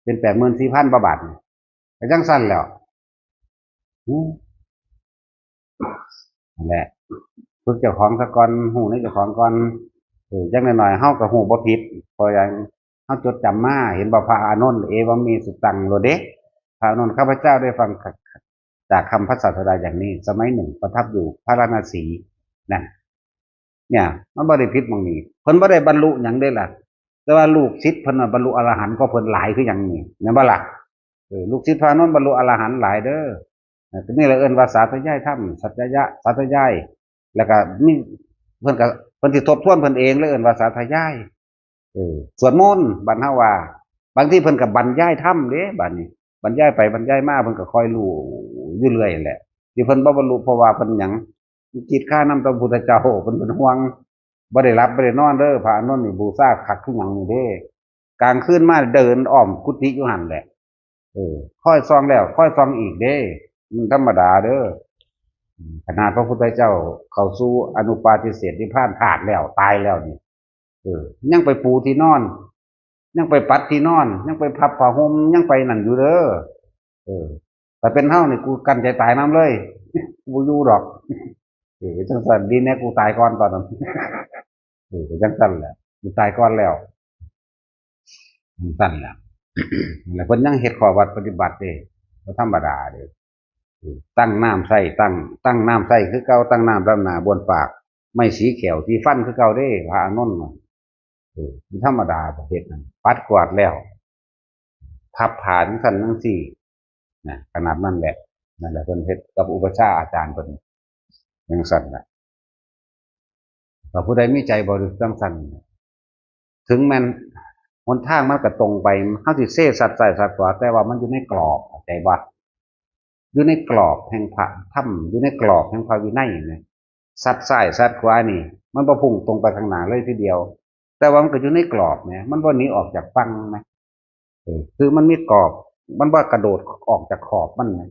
เป็น แปดหมื่นสี่พัน กว่าบาทนี่ ก็จั่งซั้นแหล้ว อืม นั่นแหละ ฝึกเจ้าของซะก่อน รู้ในเจ้าของก่อน เออ จักหน่อยๆ เฮาก็รู้บ่ผิด เพราะหยัง เฮาจดจำมา เห็นบ่ พระอานนท์ เอวัมเม สุตัง โลดเด้ พระอานนท์ ข้าพเจ้าได้ฟังจากคำพระศาสดาอย่างนี้ สมัยหนึ่งประทับอยู่พาราณสี นั่น เนี่ย มันบ่ได้ผิดหม่องนี้ เพิ่นบ่ได้บรรลุหยังเด้ล่ะ แต่ว่าลูกศิษย์เพิ่นน่ะบรรลุอรหันต์กว่าเพิ่นหลายคือหยังนี่ แม่นบ่ล่ะ เออ ลูกศิษย์พระอานนท์บรรลุอรหันต์หลายเด้อ เออ ตัวนี้เราเอิ้นว่าสาธยายธรรม สัจจะ สาธยาย แล้วก็มี เพิ่นก็ เพิ่นสิทบทวนเพิ่นเอง เลยเอิ้นว่าสาธยาย เออ สวดมนต์ บัดเฮาว่า บางทีเพิ่นก็บรรยายธรรมเด้ บัดนี้ บรรยายไปบรรยายมา เพิ่นก็ค่อยรู้อยู่เรื่อยแหละ ที่เพิ่นบ่บรรลุ เพราะว่าเพิ่นหยัง ขี้คร้านนำต่อพระพุทธเจ้า เพิ่นเป็นห่วง บ่ได้หลับบ่ได้นอนเด้อ พระอานนท์นี่บูชาคักคือหยังนี่เด้ กลางคืนมาเดินอ้อมกุฏิอยู่หั่นแหละ เออ คอยส่องแล้ว คอยส่องอีกเด้ มันธรรมดาเด้อ ขนาดพระพุทธเจ้าเข้าสู่อนุปาทิเสสนิพพานธาตุแล้ว ตายแล้วนี่ เออ ยังไปปูที่นอน ยังไปปัดที่นอน ยังไปพับผ้าห่ม ยังไปนั่นอยู่เด้อ เออ แต่เป็นเฮานี่ กูกั้นใจตายนำเลย กูอยู่ดอก เออ จั่งซั้น ดีแน่กูตายก่อนตอนนั้น เออ จั่งซั้นแหละ กูตายก่อนแล้ว จั่งซั้นแหละ แล้วเพิ่นยังเฮ็ดข้อวัดปฏิบัติเด้ บ่ธรรมดาเด้ เออ ตั้งน้ำใส่ ตั้ง ตั้งน้ำใส่คือเก่า ตั้งน้ำดำหน้าบ้วนปาก ไม้สีแข้วสีฟันคือเก่าเด้ พระอานนท์น่ะ เออ บ่ธรรมดาประเภทนั้น ปัดกวาดแล้ว พับผ้าจั่งซั้นจั่งซี้ นะ ขนาดนั้นแหละ นั่นแหละ เพิ่นเฮ็ดกับอุปัชฌาย์อาจารย์เพิ่นจั่งซั้นน่ะ ถ้าผู้ใดมีใจบริสุทธิ์จั่งซั้น ถึงแม้นหนทางมันก็ตรงไป เฮาสิเซซัดซ้ายซัดขวา แต่ว่ามันอยู่ในกรอบ เข้าใจบ่ อยู่ในกรอบแห่งพระธรรม อยู่ในกรอบแห่งพระวินัยนะ ซัดซ้ายซัดขวานี่ มันบ่พุ่งตรงไปข้างหน้าเลยทีเดียว แต่ว่ามันก็อยู่ในกรอบนะ มันบ่หนีออกจากฝั่งนะ เออ คือมันมีกรอบ มันบ่กระโดดออกจากขอบมันนะ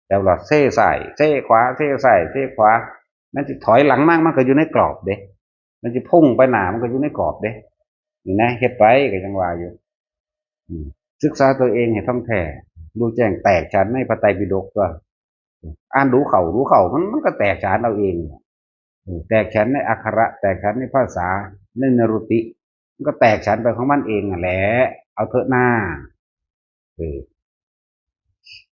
แต่ว่าเซซ้ายเซขวา เซซ้ายเซขวา มันสิถอยหลังมา มันก็อยู่ในกรอบเด้ มันสิพุ่งไปหน้า มันก็อยู่ในกรอบเด้ นี่นะ เฮ็ดไปก็จั่งว่าอยู่ อืม ศึกษาตัวเองให้ท่องแท้ รู้แจ้งแตกฉานในพระไตรปิฎกตัว อ่านดูเข้า ดูเข้า มัน มันก็แตกฉานเอาเอง เออ แตกฉานในอักขระ แตกฉานในภาษา ในนิรุตติ มันก็แตกฉานไปของมันเองนั่นแหละ เอาเถอะหน้า เออ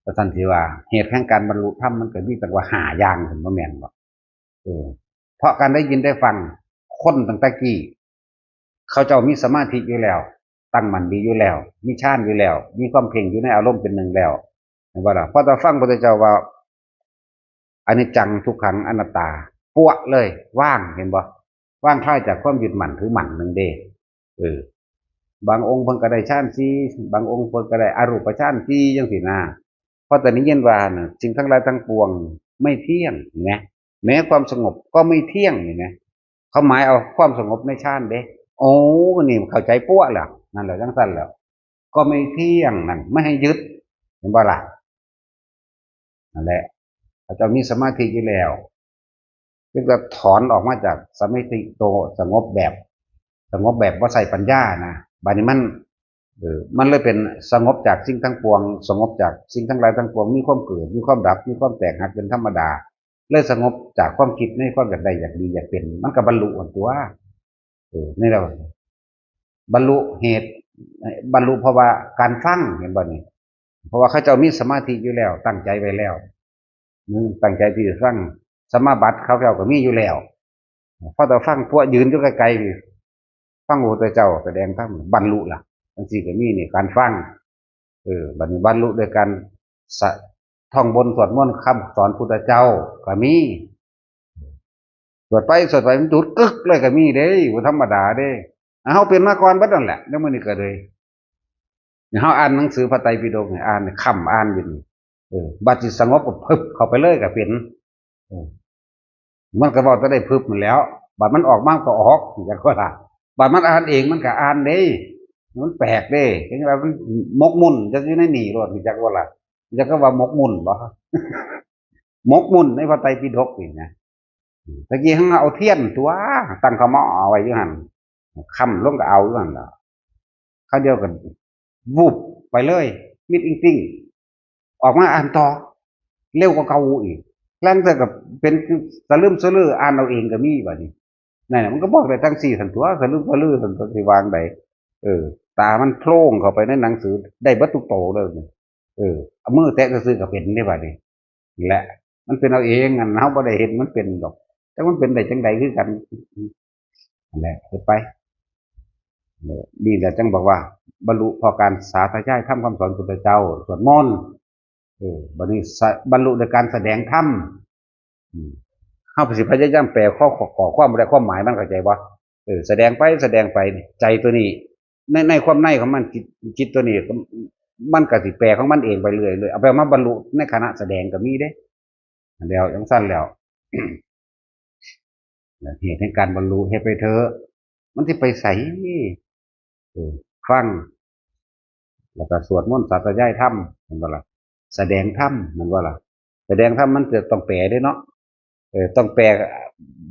ว่าซั่นสิว่า เหตุแห่งการบรรลุธรรมมันก็มีตั้งว่าห้าอย่าง เห็นบ่แม่นบ่ เออ เพราะการได้ยินได้ฟัง คนตั้งแต่กี้ เขาเจ้ามีสมาธิอยู่แล้ว ตั้งมั่นดีอยู่แล้ว มีฌานอยู่แล้ว มีความเพ่งอยู่ในอารมณ์เป็นหนึ่งแล้ว เห็นบ่ล่ะ พอแต่ฟังพระพุทธเจ้าว่า อนิจจัง ทุกขัง อนัตตา ปั๊วเลย ว่าง เห็นบ่ ว่างคลายจากความยึดมั่นถือมั่นหนึ่งเด้ เออ บางองค์เพิ่นก็ได้ฌานสี่ บางองค์เพิ่นก็ได้อรูปฌานสี่ จั่งซี้นะ พอแต่ได้ยินว่าน่ะ สิ่งทั้งหลายทั้งปวงไม่เที่ยง เห็นไหม แม้ความสงบก็ไม่เที่ยง เห็นไหม เขาหมายเอาความสงบในฌานเด้ โอ้ นี่เข้าใจปั๊วแล้ว นั่นแหละ จั่งซั้นแล้ว ก็ไม่เที่ยงนั่น ไม่ให้ยึด เห็นบ่ล่ะ นั่นแหละ เขาเจ้ามีสมาธิอยู่แล้ว คือก็ถอนออกมาจากสมาธิโตสงบแบบ สงบแบบบ่ใช้ปัญญานะ บัดนี้มัน เออ มันเลยเป็นสงบจากสิ่งทั้งปวง สงบจากสิ่งทั้งหลายทั้งปวง มีความเกิด มีความดับ มีความแตกหักเป็นธรรมดา เลยสงบจากความคิดในความอยากได้อยากดีอยากเป็น มันก็บรรลุอันตัว เออ นี่แหละ บรรลุเหตุ บรรลุเพราะว่าการฟัง เห็นบ่นี่ เพราะว่าเขาเจ้ามีสมาธิอยู่แล้ว ตั้งใจไว้แล้ว อืม ตั้งใจที่จะฟัง สมาบัติเขาเจ้าก็มีอยู่แล้ว พอแต่ฟัง พวกยืนอยู่ไกลๆนี่ ฟังพระพุทธเจ้าแสดงธรรม บรรลุล่ะ จั่งซี้ก็มีนี่ การฟัง เออ บัดนี้บรรลุโดยการสะ ท่องบนต์สวดมนต์คำสอนพุทธเจ้าก็มี สวดไปสวดไปมันจุดกึกเลยก็มีเด้ บ่ธรรมดาเด้ เฮาเป็นมาก่อนเบิดนั่นแหละ แล้วมื้อนี้ก็เลย เฮาอ่านหนังสือพระไตรปิฎกนี่ อ่านนี่ ค่ำอ่านอยู่นี่ เออ บัดสิสงบก็พึบเข้าไปเลยก็เป็น เออ มันก็เว้าแต่ได้พึบนั่นแหล้ว บัดมันออกมาก็ออก จักว่าล่ะ บัดมันอ่านเองมันก็อ่านเด้ มันแปลกเด้ จังว่ามันหมกมุ่นจักอยู่ในนี่โลด จักว่าล่ะ จักก็ว่าหมกมุ่นบ่ หมกมุ่นในพระไตรปิฎกนี่นะ ตะกี้หั้นเอาเทียนตัว ตั้งขะหม้อเอาไว้อยู่หั่น ค่ำลงก็เอาอยู่หั่นล่ะ คราวเดียวกัน วุบไปเลย มิดอิงติ่ง ออกมาอ่านต่อ เร็วกว่าเก่าอีก ลางเทื่อก็เป็นสะลึมสะลือ อ่านเอาเองก็มีบัดนี้ นั่นน่ะ มันก็บอกได้ทั้งสี่ซั่นตั๊ว สะลึมสะลือซั่นตั๊ว สิวางใด เออ ตามันโพลงเข้าไปในหนังสือ ได้เบิดทุกโตเลย เออ เอามือแตะซื่อๆก็เป็นได้บัดนี้ นี่แหละ มันเป็นเอาเอง อันเฮาบ่ได้เฮ็ดมันเป็นดอก แต่มันเป็นได้จังใดคือกัน นั่นแหละ เฮ็ดไป เออ นี่แหละจังบอกว่า บรรลุเพราะการสาธยายธรรมคำสอนพุทธเจ้า สวดมนต์ เออ บัดนี้สะ บรรลุโดยการแสดงธรรม อืม เฮาก็สิพยายามแปลข้อ ข้อ ข้อความบ่ได้ ความหมายมันเข้าใจบ่ เออ แสดงไป แสดงไป ใจตัวนี้ ใน ในความในของมัน จิต จิตตัวนี้ มันก็สิแปลของมันเองไปเรื่อยๆ เอาไปมาบรรลุในขณะแสดงก็มีเด้ แล้วจังซั่นแล้ว เหตุแห่งการบรรลุ เฮ็ดไปเถอะ มันสิไปไส เออ ฟัง แล้วก็สวดมนต์สาธยายธรรม แม่นบ่ล่ะ แสดงธรรม แม่นบ่ล่ะ แสดงธรรมมันจะต้องแปลเด้เนาะ เออ ต้องแปล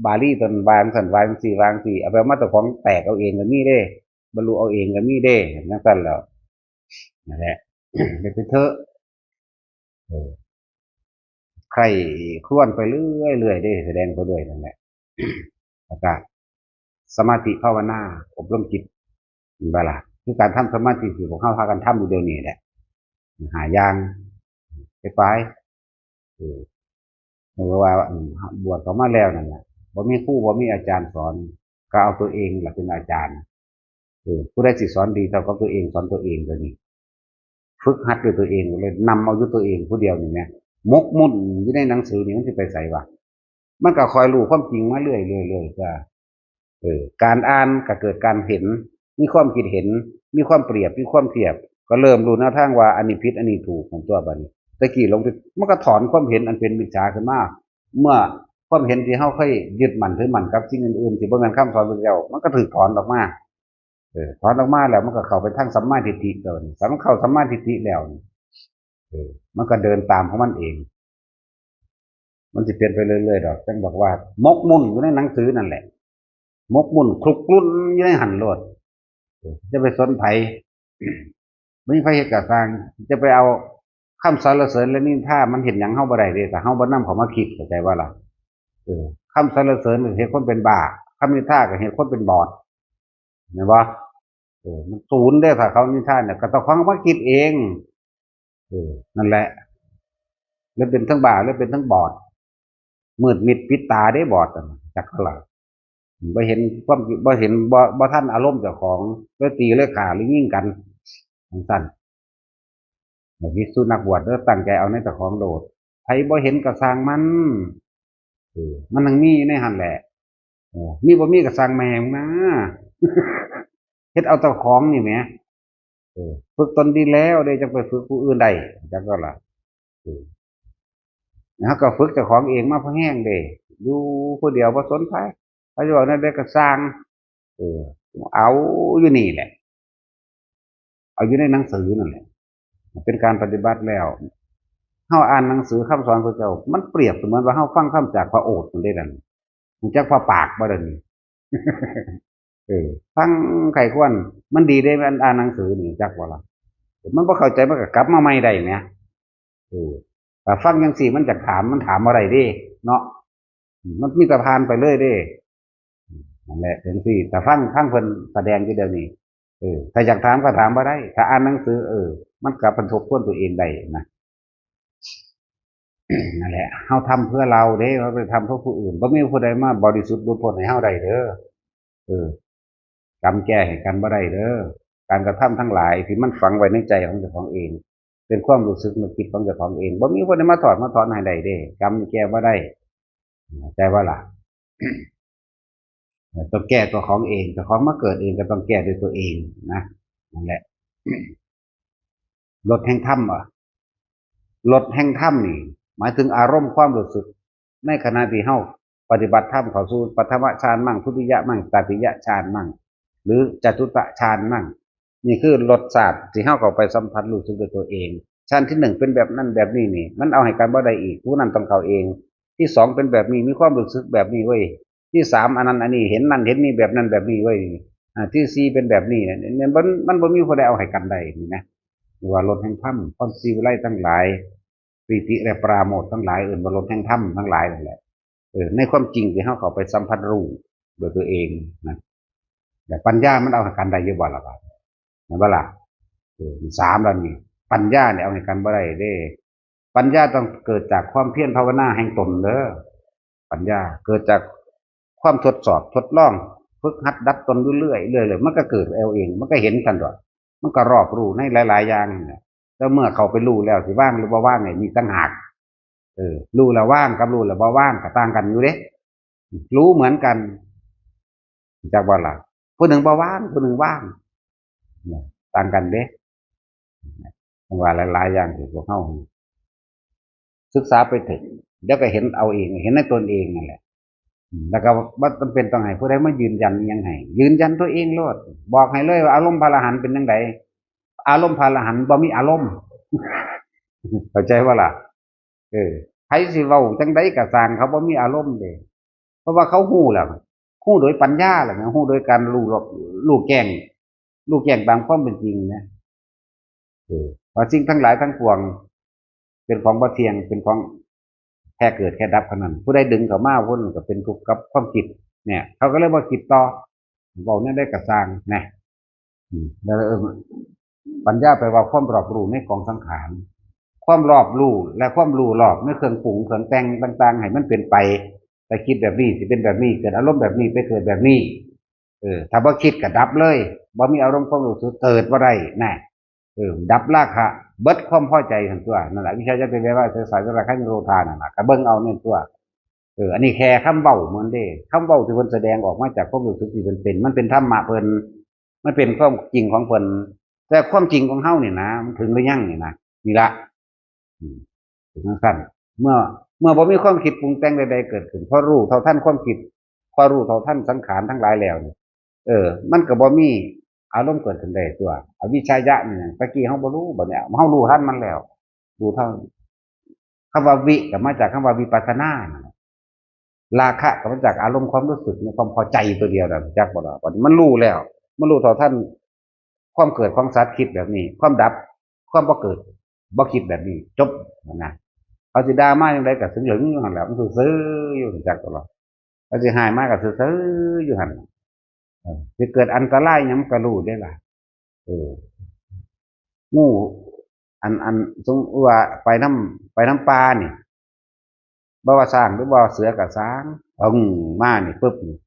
บาลีตอนวางซั่น วางสี่ วางสี่ เอาไปมาเจ้าของแปลเอาเองก็มีเด้ บรรลุเอาเองก็มีเด้ จังซั่นแล้ว นั่นแหละ เฮ็ดไปเถอะ เออ ใคร่ครวญไปเรื่อยๆเด้ แสดงไปเรื่อยนั่นแหละ แล้วก็สมาธิภาวนา อบรมจิต เห็นบ่ล่ะ คือการทำสมาธิที่พวกเฮาพากันทำอยู่เดี๋ยวนี้แหละ ห้าอย่าง ไปไป เออ เพราะว่า อืม บวชเข้ามาแล้วนั่นแหละ บ่มีครู บ่มีอาจารย์สอน ก็เอาตัวเองแหละเป็นอาจารย์ เออ ผู้ใดสิสอนดีเท่ากับตัวเอง สอนตัวเองเดี๋ยวนี้ ฝึกหัดด้วยตัวเองเลย นำเอาอยู่ตัวเองผู้เดียวนี่แหม หมกมุ่นอยู่ในหนังสือนี่มันสิไปไสวะ มันก็คอยรู้ความจริงมาเรื่อยๆๆ จ้ะ เออ การอ่านก็เกิดการเห็น มีความคิดเห็น มีความเปรียบ มีความเทียบ ก็เริ่มรู้แนวทางว่าอันนี้ผิด อันนี้ถูก ของตัวบัดนี้ แต่กี้หลงผิด มันก็ถอนความเห็นอันเป็นมิจฉาขึ้นมา เมื่อความเห็นที่เฮาเคยยึดมั่นถือมั่นกับสิ่งอื่นๆ ที่บ่แม่นคำสอนพระเจ้า มันก็ถูกถอนออกมา เออ ถอนออกมาแล้วมันก็เข้าไปทางสัมมาทิฏฐิแล้วนี่ ถ้ามันเข้าสัมมาทิฏฐิแล้วนี่ เออ มันก็เดินตามของมันเอง มันสิเปลี่ยนไปเรื่อยๆดอก จังบอกว่าหมกมุ่นอยู่ในหนังสือนั่นแหละ หมกมุ่นคลุกรุ่นอยู่ในหั่นโลด เออ จะไปสนไผ บ่มีไผเฮ็ดก็ซ่าง จะไปเอาคำสรรเสริญและนินทา มันเฮ็ดหยังเฮาบ่ได้เด้ ถ้าเฮาบ่นำเข้ามาคิด เข้าใจบ่ล่ะ เออ คำสรรเสริญก็เฮ็ดคนเป็นบ้า คำนินทาก็เฮ็ดคนเป็นบอด แม่นบ่ เออ มันศูนย์เด้ ถ้าเขานินทาเนี่ย ก็ต้องฟังมาคิดเอง เออ นั่นแหละ แล้วเป็นทั้งบ้า แล้วเป็นทั้งบอด มืดมิดปิดตาเด้บอดน่ะ จักเท่าไหร่ บ่เห็นความ บ่เห็น บ่ บ่ทันอารมณ์เจ้าของ เลยตีเลยฆ่าเลยยิงกัน จังซั่น ภิกษุนักบวชเด้อ ตั้งใจเอาในเจ้าของโลด ไผบ่เห็นก็ซ่างมัน เออ มันยังมีอยู่ในหั่นแหละ เออ มีบ่มีก็ซ่างแม่งนะ เฮ็ดเอาเจ้าของนี่แหม เออ ฝึกตนดีแล้วเด้ จังไปฝึกผู้อื่นได้ จักก็ล่ะ เออ แล้วก็ฝึกเจ้าของเองมาพอแฮงเด้ อยู่ผู้เดียวบ่สนไผ ไผสิเว้าแนวใดก็ซ่าง เออ เอาอยู่นี่แหละ เอาอยู่ในหนังสือนั่นแหละ เป็นการปฏิบัติแล้ว เฮาอ่านหนังสือคำสอนพระเจ้า มันเปรียบเสมือนว่าเฮาฟังธรรมจากพระโอษฐ์นั่นเด้นั่น รู้จักพระปากบ่เดี๋ยวนี้ เออ ฟังใคร่ครวญ มันดีเด้ มันอ่านหนังสือนี่ จักบ่ล่ะ มันบ่เข้าใจ มันก็กลับมาใหม่ได้แหม เออ ถ้าฟังจังซี่ มันจะถาม มันถามบ่ได้เด้ เนาะ อืม มันมีแต่ผ่านไปเลยเด้ อืม นั่นแหละ จังซี่ ถ้าฟัง ฟังเพิ่นแสดงอยู่เดี๋ยวนี้ เออ ถ้าอยากถามก็ถามบ่ได้ ถ้าอ่านหนังสือ เออ มันกลับมาทบทวนตัวเองได้นะ นั่นแหละ เฮาทำเพื่อเราเด้ เฮาบ่ได้ทำเพื่อผู้อื่น บ่มีผู้ใดมาบริสุทธิ์หลุดพ้นให้เฮาได้เด้อ เออ กรรมแก้ให้กันบ่ได้เด้อ การกระทำทั้งหลายที่มันฝังไว้ในใจของเจ้าของเอง เป็นความรู้สึกนึกคิดของเจ้าของเอง บ่มีผู้ใดมาถอดมาถอนให้ได้เด้ กรรมนี่แก้บ่ได้ เข้าใจบ่ล่ะ ต้องแก้ตัวของเอง เจ้าของมาเกิดเองก็ต้องแก้ด้วยตัวเองนะ นั่นแหละ รสแห่งธรรมอะ รสแห่งธรรมนี่ หมายถึงอารมณ์ความรู้สึก ในขณะที่เฮา ปฏิบัติธรรมเข้าสู่ปฐมฌานมั่ง ทุติยะมั่ง ตติยะฌานมั่ง หรือจตุตฌานมั่ง นี่คือรสชาติที่เฮาเข้าไปสัมผัสรู้สึกด้วยตัวเอง ชั้นที่หนึ่งเป็นแบบนั้นแบบนี้นี่ มันเอาให้กันบ่ได้อีก ผู้นั้นต้องเข้าเอง ที่สองเป็นแบบนี้ มีความรู้สึกแบบนี้เว้ย ที่สามอันนั้นอันนี้ เห็นนั่นเห็นนี่แบบนั้นแบบนี้เว้ย อ่า ที่สี่เป็นแบบนี้เนี่ย มัน มันบ่มีผู้ใดเอาให้กันได้นี่นะ หรือว่ารสแห่งธรรม ความสีวิไลทั้งหลาย ปีติและปราโมทย์ทั้งหลาย เอิ้นว่ารสแห่งธรรมทั้งหลายนั่นแหละ เออ ในความจริงที่เฮาเข้าไปสัมผัสรู้ด้วยตัวเองนะ แต่ปัญญามันเอาให้กันได้อยู่บ่ล่ะบาด เห็นบ่ล่ะ เออ สามแล้วนี่ ปัญญาเนี่ยเอาให้กันบ่ได้เด้ ปัญญาต้องเกิดจากความเพียรภาวนาแห่งตนเด้อ ปัญญาเกิดจากความทดสอบทดลอง ฝึกหัดดัดตนอยู่เรื่อยๆ เรื่อยๆ มันก็เกิดเอาเอง มันก็เห็นทันดอก มันก็รอบรู้ในหลายๆ อย่างนั่นแหละ แล้วเมื่อเข้าไปรู้แล้วสิวางหรือบ่วางเนี่ยมีต่างหาก เออ รู้แล้ววางกับรู้แล้วบ่วางก็ต่างกันอยู่เด้ รู้เหมือนกัน จักบ่ล่ะ ผู้หนึ่งบ่วาง ผู้หนึ่งวาง เนี่ย ต่างกันเด้ จั่งว่าหลายๆ อย่างที่พวกเฮาศึกษาไปเถอะ เดี๋ยวก็เห็นเอาเอง เห็นในตนเองนั่นแหละ อืม แล้วก็บ่จำเป็นต้องให้ผู้ใดมายืนยันอิหยังให้ ยืนยันตัวเองโลด บอกให้เลยว่าอารมณ์พระอรหันต์เป็นจั่งใด อารมณ์พระอรหันต์บ่มีอารมณ์ เข้าใจบ่ล่ะ เออ ไผสิเว้าจั่งใดก็ซ่าง เขาบ่มีอารมณ์เด้ เพราะว่าเขาฮู้แล้ว ฮู้โดยปัญญาแล้วนะ ฮู้โดยการรู้รอบ รู้แจ้ง รู้แจ้งตามความเป็นจริงนะ เออ ว่าสิ่งทั้งหลายทั้งปวง เป็นของบ่เที่ยง เป็นของแค่เกิดแค่ดับเท่านั้น ผู้ใดดึงเข้ามา ผู้นั้นก็เป็นทุกข์กับความคิด เนี่ย เขาก็เลยบ่คิดต่อ เว้าแนวใดก็ซ่างนะ อืม แล้ว เออ ปัญญาแปลว่าความรอบรู้ในกองสังขาร ความรอบรู้และความรู้รอบในเครื่องปรุงเครื่องแต่งต่างๆ ให้มันเป็นไป แต่คิดแบบนี้สิเป็นแบบนี้ เกิดอารมณ์แบบนี้ ไปเกิดแบบนี้ เออ ถ้าบ่คิดก็ดับเลย บ่มีอารมณ์ความรู้สึกเกิดบ่ได้นะ เออ ดับราคะ เบิดความพอใจหั่นตัว นั่นแหละ วิชาจะเป็นเวลาเสียสายราคะนิโรธานั่นน่ะ ก็เบิ่งเอาเนี่ยตัว เออ อันนี้แค่คำเว้าเหมือนเด้ คำเว้าที่เพิ่นแสดงออกมาจากความรู้สึกที่เพิ่นเป็น มันเป็นธรรมะเพิ่น มันเป็นความจริงของเพิ่น แต่ความจริงของเฮานี่นะ มันถึงหรือยังนี่นะ นี่ละ อืม ถึงจั่งซั่น เมื่อ เมื่อบ่มีความคิดปรุงแต่งใดๆ เกิดขึ้น พอรู้เท่าทันความคิด พอรู้เท่าทันสังขารทั้งหลายแล้วนี่ เออ มันก็บ่มีอารมณ์เกิดขึ้นได้ตัว อวิชชายะนี่นะ ตะกี้เฮาบ่รู้ บัดนี้เฮารู้ทันมันแล้ว รู้เท่า คำว่าวิก็มาจากคำว่าวิปัสสนานั่นแหละ ราคะก็มาจากอารมณ์ความรู้สึกในความพอใจตัวเดียวนั่น จักบ่ล่ะ บัดนี้มันรู้แล้ว มันรู้เท่าทันความเกิดของสัตว์คิดแบบนี้ ความดับ ความบ่เกิด บ่คิดแบบนี้ จบนะ เขาสิด่ามาจั่งใดก็เฉยๆ อยู่หั่นแหละ มันซื่อๆ อยู่ จักบ่ล่ะ เขาสิฮ้ายมาก็ซื่อๆ อยู่หั่น เออ สิเกิดอันตรายหยังมันก็รู้เด้ล่ะ เออ งู อัน อัน สมมุติว่าไปนำ ไปนำป่านี่ บ่ว่าช้างหรือบ่ว่าเสือก็ซ่าง เอามานี่ปึ๊บนี่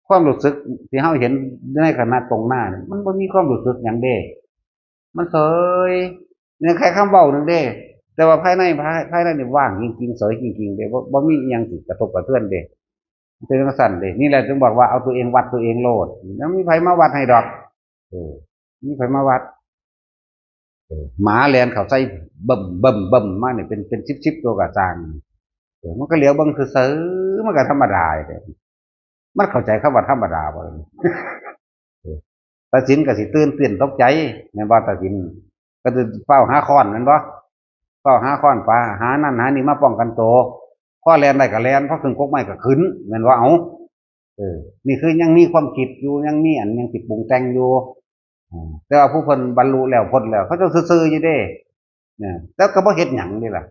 ความรู้สึกที่เฮาเห็นในขณะตรงหน้านี่ มันบ่มีความรู้สึกหยังเด้ มันเฉย นี่แค่คำเว้าหนึ่งเด้ แต่ว่าภายใน ภาย ภายในนี่ว่างจริงๆ เฉยจริงๆ เด้ บ่ บ่มีอิหยังสิกระทบกระเทือนเด้ เป็นจั่งซั่นเด้ นี่แหละจึงบอกว่าเอาตัวเองวัดตัวเองโลด ยังมีไผมาวัดให้ดอก เออ มีไผมาวัด เออ หมาแล่นเข้าใส่ เบิ่มเบิ่มเบิ่มมานี่เป็น เป็นสิบๆ ตัวก็ซ่าง เออ มันก็เหลียวเบิ่งซื่อๆ มันก็ธรรมดาเด้ มันเข้าใจคำว่าธรรมดาบ่ เออ ตาสินก็สิตื่นเต้นตกใจ แม่นบ่ตาสิน ก็สิฟ้าวหาค้อนแม่นบ่ ฟ้าวหาค้อนปา หานั่นหานี่มาป้องกันตัว พอแล่นได้ก็แล่น พอขึ้นกกไม้ก็ขึ้น แม่นบ่ เอา เออ นี่คือยังมีความคิดอยู่ ยังมีอันยังสิปรุงแต่งอยู่ อ่า แต่ว่าผู้เพิ่นบรรลุแล้วพ้นแล้ว เขาเจ้าซื่อๆ อยู่เด้ เนี่ย แต่ก็บ่เฮ็ดหยังนี่ล่ะ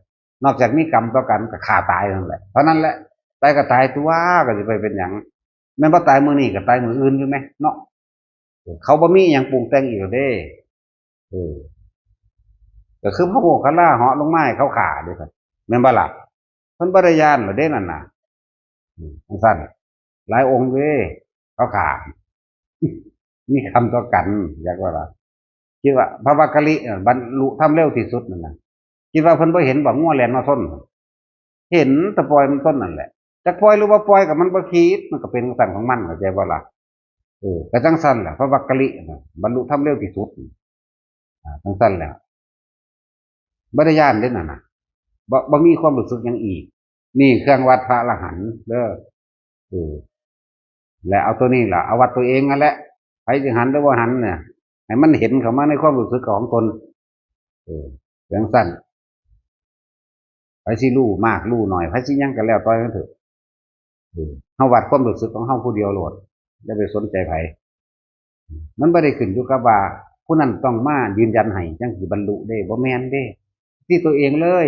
นอกจากมีกรรมต่อกันก็ฆ่าตายนั่นแหละ เท่านั้นแหละ ตายก็ตายตัว ก็สิไปเป็นหยัง แม่นบ่ตายมื้อนี้ก็ตายมื้ออื่นอยู่แหมเนาะ เออ เขาบ่มีหยังปรุงแต่งอีกแล้วเด้ เออ ก็คือพระโมคคัลลาเหาะลงมาให้เขาฆ่าเด้ แม่นบ่ล่ะ เพิ่นบ่ได้ย้านแล้วเด้นั่นน่ะ อืม จั่งซั่น หลายองค์เด้ เขาฆ่า มีกรรมต่อกัน อยากว่าล่ะ คิดว่าพระวักกะลิเนี่ยบรรลุธรรมเร็วที่สุดนั่นน่ะ คิดว่าเพิ่นบ่เห็นบ่งัวแล่นมาชน เห็น แต่ปล่อยมันชนนั่นแหละ จักปล่อยหรือบ่ปล่อยก็มันบ่คิด มันก็เป็นจั่งซั่นของมัน เข้าใจบ่ล่ะ เออ ก็จั่งซั่นแหละ พระวักกะลิน่ะ บรรลุธรรมเร็วที่สุด อ่า จั่งซั่นแหละ บ่ได้ย้านเด้นั่นน่ะ บ่ บ่มีความรู้สึกหยังอีก นี่เครื่องวัดพระอรหันต์เด้อ เออ และเอาตัวนี้ล่ะ เอาวัดตัวเองนั่นแหละ ใครจะหันหรือว่าหันเนี่ย ให้มันเห็นเข้ามาในความรู้สึกของตน เออจังซั่น ไผสิรู้มากรู้น้อย ไผสิหยังก็แล้วแต่มันเถอะ เออ เฮาวัดความรู้สึกของเฮาผู้เดียวโลด อย่าไปสนใจไผ มันบ่ได้ขึ้นอยู่กับว่า ผู้นั้นต้องมายืนยันให้จังสิบรรลุเด้ บ่แม่นเด้ ที่ตัวเองเลย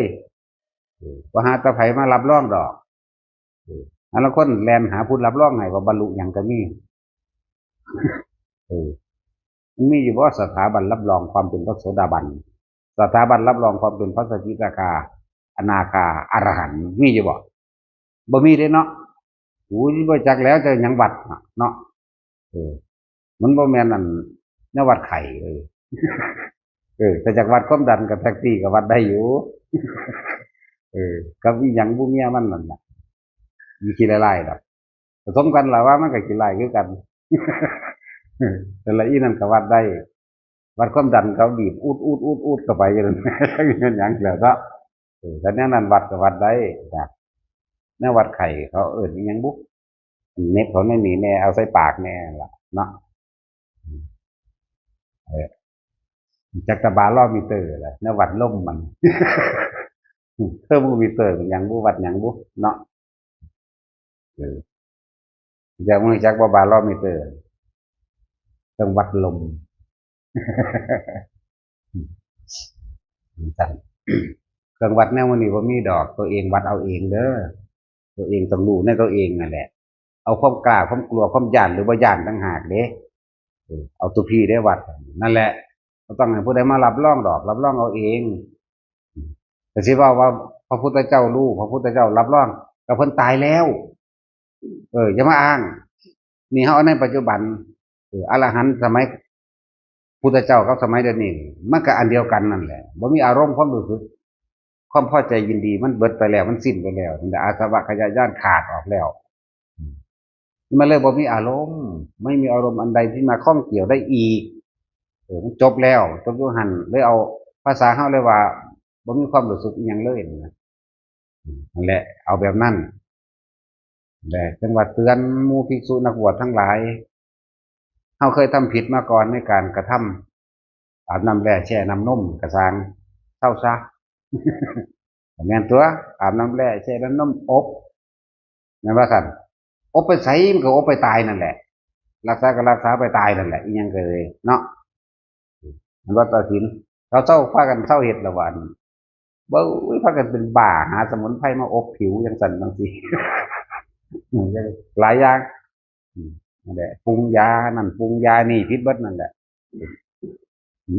เออ บ่หาแต่ไผมารับรองดอก เออ อันละคนแล่นหาผู้รับรองให้ว่าบรรลุหยังก็มี เออ มันมีอยู่บ่สถาบันรับรองความเป็นพระโสดาบัน สถาบันรับรองความเป็นพระสกิทาคา อนาคา อรหันต์ มีอยู่บ่ บ่มีเด้เนาะ กูบ่จักแล้วจะหยังวัดเนาะ เออ มันบ่แม่นอันแนววัดไข้ เออ เออ แต่จากวัดความดันกับแท็กซี่ก็วัดได้อยู่ เออ กับอีหยังบุเมียมันนั่นแหละ มีขี้ไล่ๆดอก ผสมกันล่ะว่ามันก็ขี้ไล่คือกัน แต่ละอีนั่นก็วัดได้ วัดความดันเขาบีบอุดอุดอุดอุดเข้าไปอย่างนั้น อย่างแล้วเนาะ เออ แต่แนวนั้นวัดก็วัดได้นะ แนววัดไข้เขาเอิ้นอิหยังบุ เน็บเขาในนี่แน่ เอาใส่ปากแน่ล่ะเนาะ เออ จักตะบาลอมิเตอร์ล่ะ แนววัดลมมัน เทอร์โมมิเตอร์มันหยังบุ วัดหยังบุเนาะ เออ เดี๋ยวมึงจักบ่บาลอมิเตอร์ เครื่องวัดลม เครื่องวัดแนวมื้อนี้บ่มีดอก ตัวเองวัดเอาเองเด้อ ตัวเองต้องรู้ในตัวเองนั่นแหละ เอาความกล้า ความกลัว ความย้านหรือบ่ย้านต่างหากเด้ เออ เอาตัวพี่ได้วัด นั่นแหละ บ่ต้องให้ผู้ใดมารับรองดอก รับรองเอาเอง แต่สิเว้าว่าพระพุทธเจ้ารู้ พระพุทธเจ้ารับรอง ก็เพิ่นตายแล้ว เออ อย่ามาอ้าง นี่เฮาในปัจจุบัน เออ อรหันต์สมัยพุทธเจ้ากับสมัยเดี๋ยวนี้ มันก็อันเดียวกันนั่นแหละ บ่มีอารมณ์ความรู้สึก ความพอใจยินดีมันเบิดไปแล้ว มันสิ้นไปแล้ว นั่นแหละ อาสวะขยะย้านขาดออกแล้ว มันเลยบ่มีอารมณ์ ไม่มีอารมณ์อันใดที่มาข้องเกี่ยวได้อีก เออ มันจบแล้ว จบอยู่หั่น เลยเอาภาษาเฮาเลยว่า บ่มีความรู้สึกอิหยังเลยนะ นั่นแหละ เอาแบบนั้นแหละ จังว่าเตือนหมู่ภิกษุนักบวชทั้งหลาย เฮาเคยทำผิดมาก่อนในการกระทำ อาบน้ำแร่แช่น้ำนมกะซ่าง เซาซะ แม่นตัว อาบน้ำแร่แช่น้ำนม อบ แม่นว่าซั่น อบไปไสมันก็อบไปตายนั่นแหละ รักษาก็รักษาไปตายนั่นแหละ อีหยังก็เลยเนาะ มันว่าตัดสิน เขาเซา พากันเซาเฮ็ดละวัน เบ้ย พากันเป็นบ้า หาสมุนไพรมาอบผิวจังซั่นจังซี่ หลายอย่าง อืม นั่นแหละ ปรุงยานั่น ปรุงยานี่ ผิดเบิดนั่นแหละ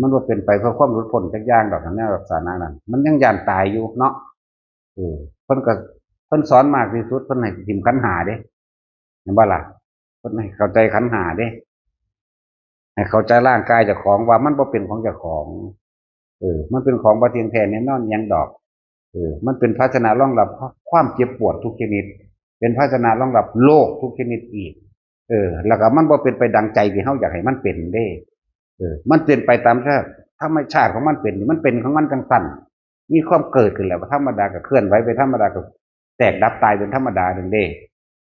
มันบ่เป็นไปเพื่อความหลุดพ้นจักอย่างดอก ในลักษณะนั้น มันยังย้านตายอยู่เนาะ เออ เพิ่นก็ เพิ่นสอนมากที่สุด เพิ่นให้ถิ่มขันธ์ห้าเด้ เห็นบ่ล่ะ เพิ่นให้เข้าใจขันธ์ห้าเด้ ให้เข้าใจร่างกายเจ้าของว่ามันบ่เป็นของเจ้าของ เออ มันเป็นของบ่เที่ยงแท้แน่นอนหยังดอก เออ มันเป็นภาชนะรองรับความเจ็บปวดทุกชนิด เป็นภาชนะรองรับโรคทุกชนิดอีก เออ แล้วก็มันบ่เป็นไปดังใจที่เฮาอยากให้มันเป็นเด้ เออ มันเป็นไปตามธรรมชาติของมันเป็น มันเป็นของมันจังซั่น มีความเกิดขึ้นแล้วธรรมดา ก็เคลื่อนไหวไปธรรมดา ก็แตกดับตายเป็นธรรมดานั่นเด้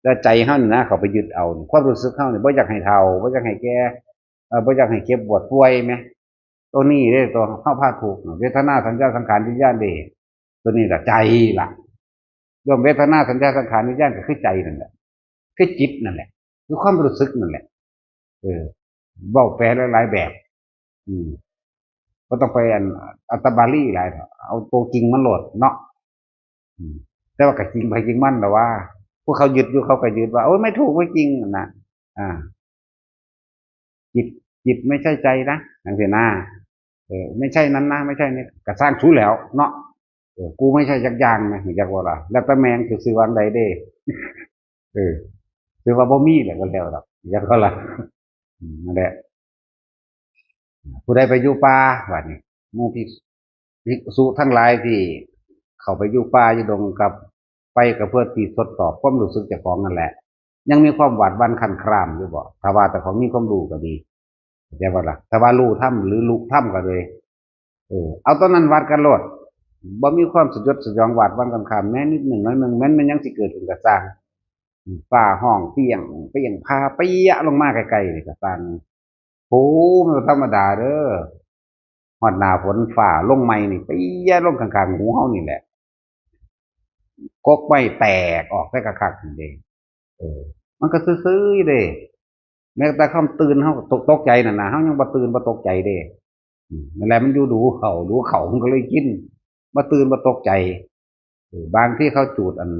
แล้วใจเฮานี่นะ เข้าไปยึดเอา ความรู้สึกเฮานี่บ่อยากให้เฒ่า บ่อยากให้แก่ เอ่อ บ่อยากให้เจ็บปวดป่วยแหม ตัวนี้เด้ ตัวเฮาพาทุกข์ เวทนา สัญญา สังขาร วิญญาณเด้ ตัวนี้ล่ะ ใจล่ะ รวมเวทนา สัญญา สังขาร วิญญาณก็คือใจนั่นแหละ คือจิตนั่นแหละ คือความรู้สึกนั่นแหละ เออ เว้าแปลหลายๆแบบ อืม บ่ต้องไปอันอัตตบาลีหลายเถาะ เอาตัวจริงมันโลดเนาะ อืม แต่ว่าก็จริงไผจริงมันล่ะว่า ผู้เขายึดอยู่เขาก็ยึดว่า โอ๊ย ไม่ถูก ไม่จริงนะ อ่า จิต จิตไม่ใช่ใจนะ จังซี้นะ เออ ไม่ใช่นั้นนะ ไม่ใช่นี่ ก็ซ่างสูแล้วเนาะ เออ กูไม่ใช่จักอย่างนะ จักว่าล่ะ แล้วแต่แม่งสิซื้อวางใดเด้ เออ คือว่าบ่มีแหละก็แล้วดอก จักว่าล่ะ อืม นั่นแหละ ผู้ใดไปอยู่ป่า บัดนี้ หมู่ภิก ภิกษุทั้งหลายที่เข้าไปอยู่ป่าอยู่ดงกับ ไปก็เพื่อที่ทดสอบความรู้สึกเจ้าของนั่นแหละ ยังมีความหวาดหวั่นคลานคลามอยู่บ่ ถ้าว่าแต่ของมีความรู้ก็ดี เข้าใจบ่ล่ะ ถ้าว่ารู้ธรรมหรือลุธรรมก็เลย เออ เอาตอนนั้นวัดกันโลด บ่มีความสยดสยองหวาดหวั่นคลานคลามแม้นิดหนึ่งน้อยหนึ่ง แม้นมันยังสิเกิดขึ้นก็ซ่าง ฟ้าฮ้องเปรี้ยง เปรี้ยง ฟ้าเปี้ยลงมาใกล้ๆ นี่ก็ซ่าง โอ้ มันก็ธรรมดาเด้อ ฮอดหน้าฝนฟ้าลงใหม่นี่ เปี้ยลงข้างๆ หูเฮานี่แหละ กกไม้แตกออกได้คักๆ นี่เด้ เออ มันก็ซื่อๆ เด้ แม้แต่ความตื่นเฮาก็ตก ตกใจนั่นนะ เฮายังบ่ตื่นบ่ตกใจเด้ อืม นั่นแหละ มันอยู่ดูเขา ดูเขา มันก็เลยชิน บ่ตื่นบ่ตกใจ เออ บางทีเขาจูดอัน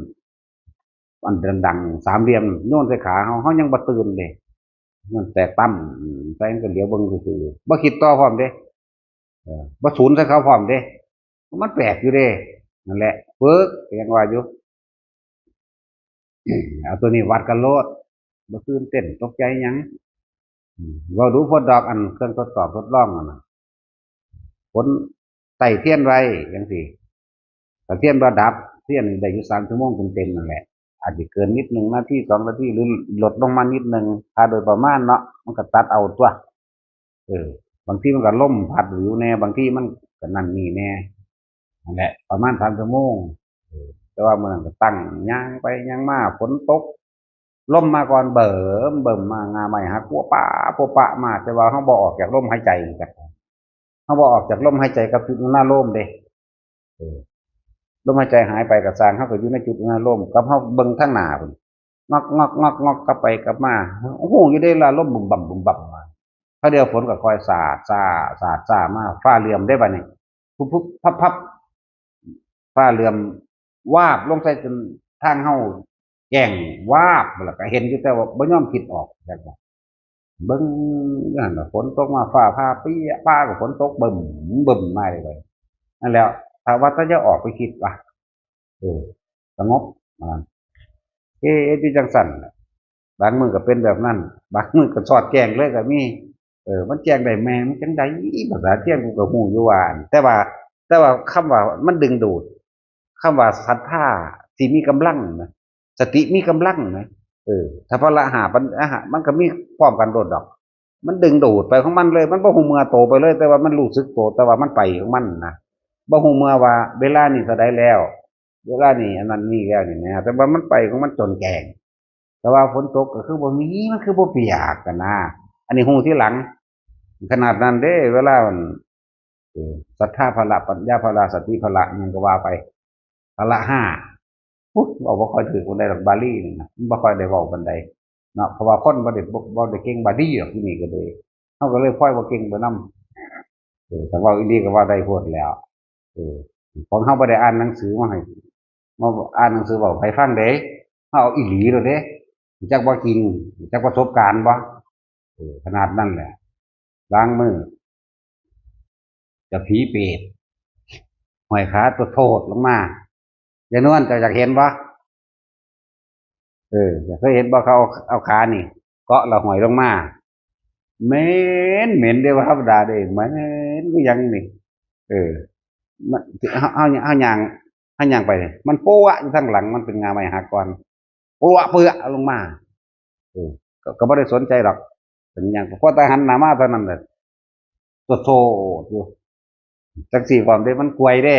อันดังๆ สามเหลี่ยมโยนใส่ขาเฮา เฮายังบ่ตื่นเด้ มันแตกตั้ม อืม ใส่มันก็เหลียวเบิ่งซื่อๆ บ่คิดต่อพร้อมเด้ เออ บ่สูนใส่เขาพร้อมเด้ มันแปลกอยู่เด้ นั่นแหละ ฝึก ก็ยังว่าอยู่ เอาตัวนี้วัดกันโลด บ่ตื่นเต้นตกใจหยัง อืม เว้าดูโพดดอก อันเครื่องทดสอบทดลองนั่นน่ะ ฝนไต้เทียนไว้จังซี้ ถ้าเทียนบ่ดับ เทียนนี่ได้อยู่สามชั่วโมงเต็มๆ นั่นแหละ อาจสิเกินนิดหนึ่ง นาที สองนาที หรือลดลงมานิดหนึ่ง ถ้าโดยประมาณเนาะ มันก็ตัดเอาตั๊ว เออ บางทีมันก็ลมพัดวิวแหน่ บางทีมันก็นั่นนี่แหน่ นั่นแหละ ประมาณสามชั่วโมง เออ แต่ว่ามื้อนั้นก็ตั้งย่างไปย่างมา ฝนตก ลมมาก่อน เบิ่มเบิ่มมา ง่าไม้หัก ปัวปะ ปัวปะมา แต่ว่าเฮาบ่ออกจากลมหายใจจัก เฮาบ่ออกจากลมหายใจกับจุดอนุโลมเด้ เออ ลมหายใจหายไปก็ซ่าง เฮาก็อยู่ในจุดอนุโลม กับเฮาเบิ่งทางหน้าพุ้น งอกงอกงอกงอก กลับไปกลับมา โอ้โห อยู่เด้ล่ะ ลมบึมบั่มบึมบั่มมา พอเดียวฝนก็ค่อยสาดซ่า สาดซ่ามา ฟ้าเหลื่อมเด้บัดนี้ พุบพุบพับพับ ฟ้าเหลื่อม วาบลงใส่จนทางเฮาแจ้ง วาบ แล้วก็เห็นอยู่ แต่ว่าบ่ยอมคิดออก จักว่า เบิ่งอยู่หั่นล่ะ ฝนตกมา ฟ้าผ่าเปรี้ย ฟ้าก็ฝนตกบึ้มบึ้มมาเลย นั่นแหล้ว ถ้าว่าถ้าจะออกไปคิดว่า เออ สงบ อ่า เอ๊ะ เอ๊ะ ที่จังสั่นน่ะ บางมื้อก็เป็นแบบนั้น บางมื้อก็สอดแจ้งเลยก็มี เออ มันแจ้งได้แม่มันจังใด ภาษาเทียนกูก็ฮู้อยู่ว่า แต่ว่า แต่ว่าคำว่ามันดึงดูด คำว่าศรัทธาที่มีกำลังนะ สติมีกำลังนะ เออ ถ้าพละห้าปัญ อ่ะฮะ มันก็มีพร้อมกันโลดดอก มันดึงดูดไปของมันเลย มันบ่ฮู้เมื่อโตไปเลย แต่ว่ามันรู้สึกโต แต่ว่ามันไปของมันนะ บ่ฮู้เมื่อว่าเวลานี้เท่าใดแล้ว เวลานี้อันนั้นนี่แล้วนี่นะ แต่ว่ามันไปของมันจนแจ้ง แต่ว่าฝนตกก็คือบ่มี มันคือบ่เปียกกันนะ อันนี้ฮู้ทีหลัง ขนาดนั้นเด้ เวลามัน เออ ศรัทธาพละ ปัญญาพละ สติพละ หยังก็ว่าไป พละห้า อุ๊ย เว้าบ่ค่อยถืกปานใดดอก บาลีนี่นะ มันบ่ค่อยได้เว้าปานใดเนาะ เพราะว่าคนบ่ได้ บ่ บ่ได้เก่งบาลีดอก ที่นี่ก็เลย เฮาก็เลยพลอยบ่เก่งไปนำ เออ ถ้าเว้าอีหลีก็เว้าได้โพดแหล้ว เออ ของเฮาบ่ได้อ่านหนังสือมาให้ มาอ่านหนังสือเว้าให้ฟังเด้ เฮาเอาอีหลีโลดเด้ จักบ่จริง จักประสบการณ์บ่ เออ ขนาดนั้นแหละ ลางมื้อ ก็ผีเปรต ห้อยขาตัวโทดลงมา ยายนวล เจ้าอยากเห็นบ่ เออ เจ้าเคยเห็นบ่ เขาเอา เอาขานี่ เกาะแล้วห้อยลงมา เหม็น เหม็นเด้ บ่ธรรมดาเด้ เหม็นคือหยังนี่ เออ มัน เฮา เฮา เฮาย่าง เฮาย่างไป มันปัวอยู่ทางหลัง มันเป็นง่าไม้หักก่อน ปัวเปื้อลงมา เออ ก็ ก็บ่ได้สนใจดอก เป็นหยัง พอแต่หันหน้ามาเท่านั้นแหละ โทดอยู่ จังซี้พร้อมเด้ มันกวยเด้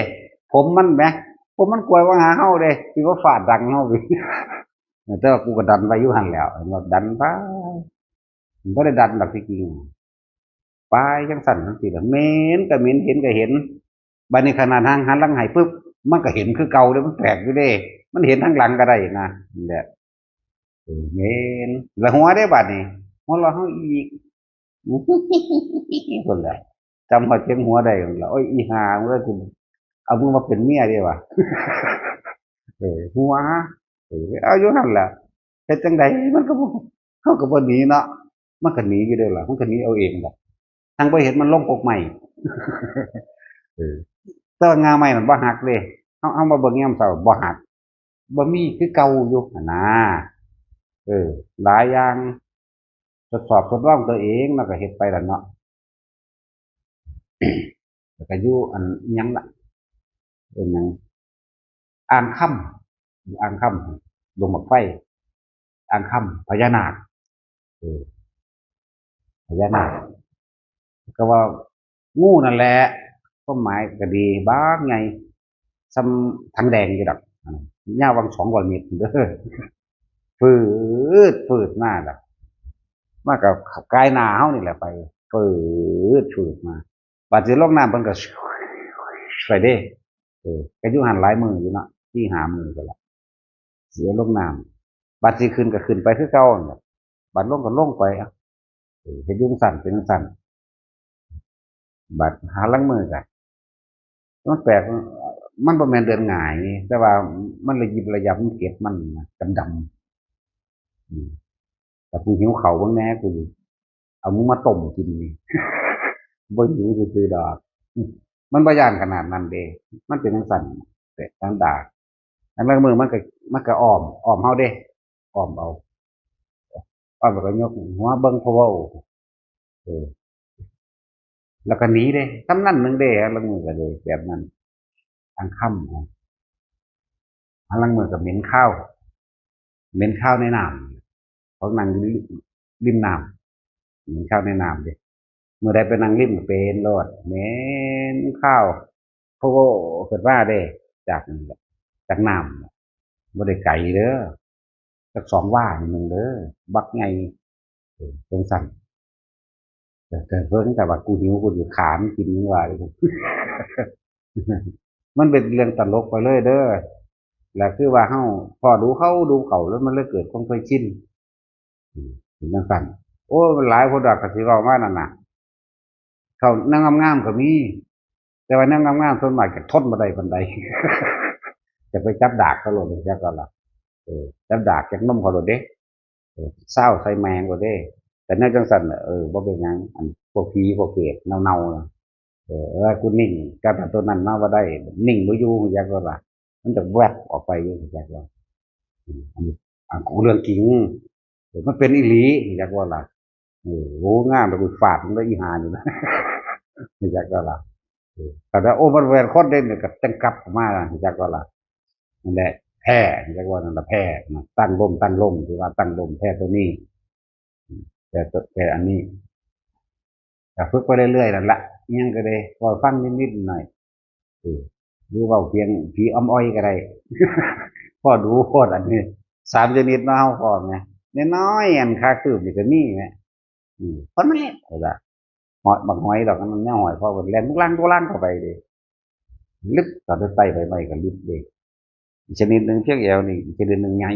ผมมันแหม ผมมันกวยมาหาเฮาเด้ สิมาฟาดดังเฮา แต่ว่ากูก็ดันไปอยู่หั่นแหล้ว ดันไป มันบ่ได้ดันดอกที่จริง ไปจังซั่นจังซี้ล่ะ เหม็นก็เหม็น เห็นก็เห็น บัดนี้ขนาดหัน หันหลังให้ปุ๊บ มันก็เห็นคือเก่าเด้ มันแปลกอยู่เด้ มันเห็นทางหลังก็ได้นะ นั่นแหละ เออ เหม็น แล้วหัวเด้บัดนี้ หัวเราะเฮาอีก พุ่นแหละ จำฮอดเสียงหัวได้พุ่นล่ะ โอ้ย อีห่า มึงเอ้ย กูเอามึงมาเป็นเมียเด้ว่ะ เออ หัว เออ เอาอยู่หั่นล่ะ เฮ็ดจั่งใดมันก็บ่ เฮาก็บ่หนีเนาะ มันก็หนีอยู่เด้ล่ะ มันก็หนีเอาเองดอก หั้นบ่เห็นมันลงกกไม้ เออ แต่ว่าง่าไม้มันบ่หักเด้ เฮา เฮามาเบิ่งยามเช้าบ่หัก บ่มี คือเก่าอยู่หั่นนะ เออ หลายอย่าง ทดสอบทดลองตัวเอง แล้วก็เฮ็ดไปล่ะเนาะ แล้วก็อยู่อันอิหยังล่ะ เอิ้นหยัง อ่างคำ อ่างคำ ดงบั้งไฟ อ่างคำ พญานาค เออ พญานาค ก็ว่างูนั่นแหละ ความหมายก็ดี บักใหญ่ ส่ำถังแดงอยู่ดอก อ่า ยาวประมาณสองร้อยเมตรเด้อ ฟืดฟืดมาล่ะ มากับกายหน้าเฮานี่แหละไป ฟืดฟืดมา บัดสิลงน้ำเพิ่นก็ไปเด้ เออ ก็อยู่หั่นหลายมื้ออยู่เนาะ สี่ห้ามื้อก็ละ สิลงน้ำ บัดสิขึ้นก็ขึ้นไปคือเก่านั่นแหละ บัดลงก็ลงไป เอ้า เออ เฮ็ดอยู่จั่งซั้น เป็นจั่งซั้น บัดหาลางมื้อก็ มันแปลก มันบ่แม่นเดินง่าย แต่ว่ามันระยิบระยับ มันเก็บมันนะ ดำๆ อืม แต่กูหิวข้าวเบิ่งแหน่ กูเอามึงมาต้มกินนี่ บ่หิวซื่อๆดอก มันบ่ย้านขนาดนั้นเด้ มันเป็นจั่งซั้น แต่ธรรมดา อันลางมื้อมันก็ มันก็อ้อม อ้อมเฮาเด้ อ้อมเอา อ้อมแล้วก็ยกหัวเบิ่งพะเว้า เออ แล้วก็หนีเด้ ส่ำนั้นหนึ่งเด้ ลางมื้อก็เลยแบบนั้น ทางค่ำนะ อันลางมื้อก็เหม็นคาว เหม็นคาวในน้ำ เขานั่งริม ริมน้ำ เหม็นคาวในน้ำเด้ มื้อใดไปนั่งริมก็เป็นโลด เหม็นคาว พะโว้ขึ้นมาเด้ จากนั่นแหละ จากน้ำ บ่ได้ไกลเด้อ จักสองวาหนึ่งเด้อ บักใหญ่ เออ จั่งซั้น แต่ แต่เพิ่นก็ว่า "กูหิว กูสิขามันกิน" ยังว่าอยู่ มันเป็นเรื่องตลกไปเลยเด้อ แล้วคือว่าเฮาพ้อดูเขาดูเขา แล้วมันเลยเกิดความเคยชิน อืม เป็นจั่งซั้น โอ้ มันหลายคนดอก ก็สิเว้ามานั่นน่ะ เขาแนวงามๆก็มี แต่ว่าแนวงามๆส่วนมากจะทนบ่ได้ปานใด จะไปจับดากเขาโลด จักก็ล่ะ เออ จับดากจับนมเขาโลดเด้ เออ ซาวใส่แมงโลดเด้ แต่แนวจั่งซั้นน่ะ เออ บ่เป็นหยัง อันพวกผีพวกเปรตเน่าๆน่ะ เออ เออ กูนิ่ง กับตัวนั้นมาบ่ได้ นิ่งบ่อยู่ จักก็ล่ะ มันจะแวบออกไปอยู่ จักว่า อืม อันนี้ อันของเรื่องจริง เออ มันเป็นอีหลี จักว่าล่ะ เออ โห งาม แล้วกูฟาดมันได้อีหาอยู่นะ จักว่าล่ะ เออ แต่ว่า โอ้ มันแหวนคนเด่นเนี่ย ก็จังกลับออกมาล่ะ จักว่าล่ะ นั่นแหละ แพ้ จักว่านั่นแหละ แพ้นะ ตั้งร่ม ตั้งร่ม ที่ว่าตั้งร่ม แพ้ตัวนี้ แต่ตัว แต่อันนี้ ก็ฝึกไปเรื่อยๆนั่นละ อิหยังก็ได้ พอฟังนิดๆหน่อย เออ หรือเว้าเพียงผีอำอ่อยก็ได้ พอดูโพดอันนี้ สามชนิดเนาะ เฮาพ้อไง น้อยๆ อันขาคืบนี่ก็มีไง อืม พอนั่นแหละ เอาล่ะ หอย บักหอยดอกนั้น แนวหอย พอมันแล่นลุกลังลุกลังเข้าไปเด้ ลึบ ตอนไปไต่ใบไม้ก็ลึบเด้ อีกชนิดหนึ่งเพียงแอวนี่ อีกชนิดหนึ่งใหญ่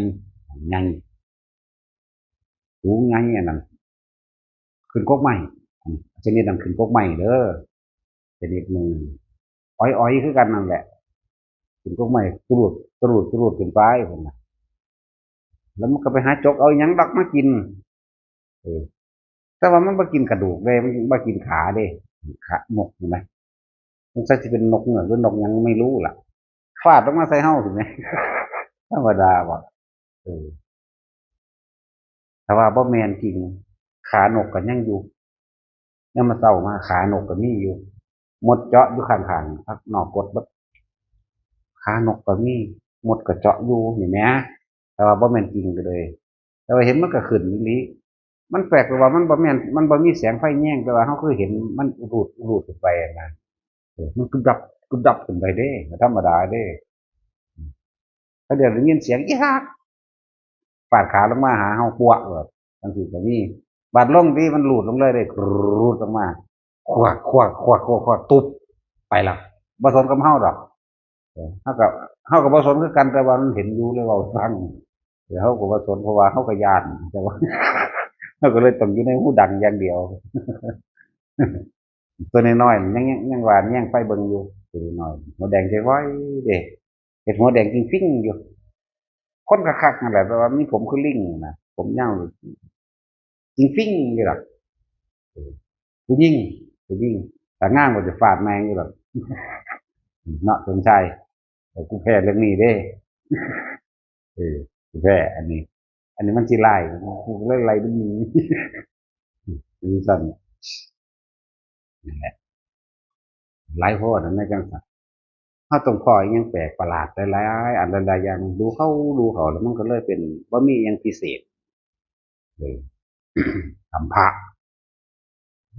ใหญ่ สูงใหญ่อันนั้น ขึ้นกกไม้ ชนิดนั้นขึ้นกกไม้เด้อ ชนิดหนึ่ง อ้อยๆคือกันนั่นแหละ ขึ้นกกไม้ ตรูด ตรูด ตรูดขึ้นไปพุ่นน่ะ แล้วมันก็ไปหาจกเอาหยังดอกมากิน เออ แต่ว่ามันบ่กินกระดูกเด้ มันบ่กินขาเด้ ขานกเห็นไหม สงสัยสิเป็นนกเงือกหรือนกหยังไม่รู้ล่ะ ฟาดลงมาใส่เฮาสิแหม ธรรมดาบ่ เออ แต่ว่าบ่แม่นจริง ขานกก็ยังอยู่ ยามมื้อเช้ามาขานกก็มีอยู่ มดเจาะอยู่ข้างๆ พักนอกกดเบิด ขานกก็มี มดก็เจาะอยู่ นี่แหม แต่ว่าบ่แม่นจริงก็เลย แต่ว่าเห็นมันก็ขึ้นอีหลี มันแปลกตรงว่ามันบ่แม่น มันบ่มีแสงไฟแยง แต่ว่าเฮาคือเห็นมันอุดรูด อุดรูดขึ้นไปนะ เออ มันกึบดับ กึบดับขึ้นไปเด้ บ่ธรรมดาเด้ เขาเดี๋ยวได้ยินเสียงอีฮัก ฟาดขาลงมาหาเฮา ปัวะโลด จั่งซี้ก็มี บาดลงที่มันหลุดลงเลยเด้ รูดลงมา ควัก ควัก ควัก ควัก ควัก ตุ๊บ ไปละ บ่สนกับเฮาดอก เออ เฮาก็ เฮาก็บ่สนคือกัน แต่ว่ามันเห็นอยู่เลยเว้าให้ฟัง เออ เฮาก็บ่สน เพราะว่าเฮาก็ย้าน แต่ว่า เฮาก็เลยต้องอยู่ในหูดังอย่างเดียว ตัวน้อยๆ ยัง ยัง ยังว่าแยงไฟเบิ่งอยู่ ตัวน้อยๆ หัวแดงจั่งใสเด้ เฮ็ดหัวแดงจริงๆอยู่ คนคักๆนั่นแหละ แต่ว่ามีผมคือลิงนะ ผมยาวจริงๆอยู่ดอก ผู้หญิง ผู้หญิง ถ้างามก็จะฟาดแม่งอยู่ดอก เนาะ สมชาย แต่กูแพ้เรื่องนี้เด้ เออ กูแพ้อันนี้ อันนี้มันสิไล่ กูก็เลยไล่มันหนี จั่งซั้น นั่นแหละ หลายโพดนะ ในจั่งซั้น เฮาต้องพ้ออิหยังแปลกประหลาดหลายๆ อันหลายๆอย่าง ดูเขา ดูเขา แล้วมันก็เลยเป็น บ่มีอิหยังพิเศษ เออ ถ้ำพระ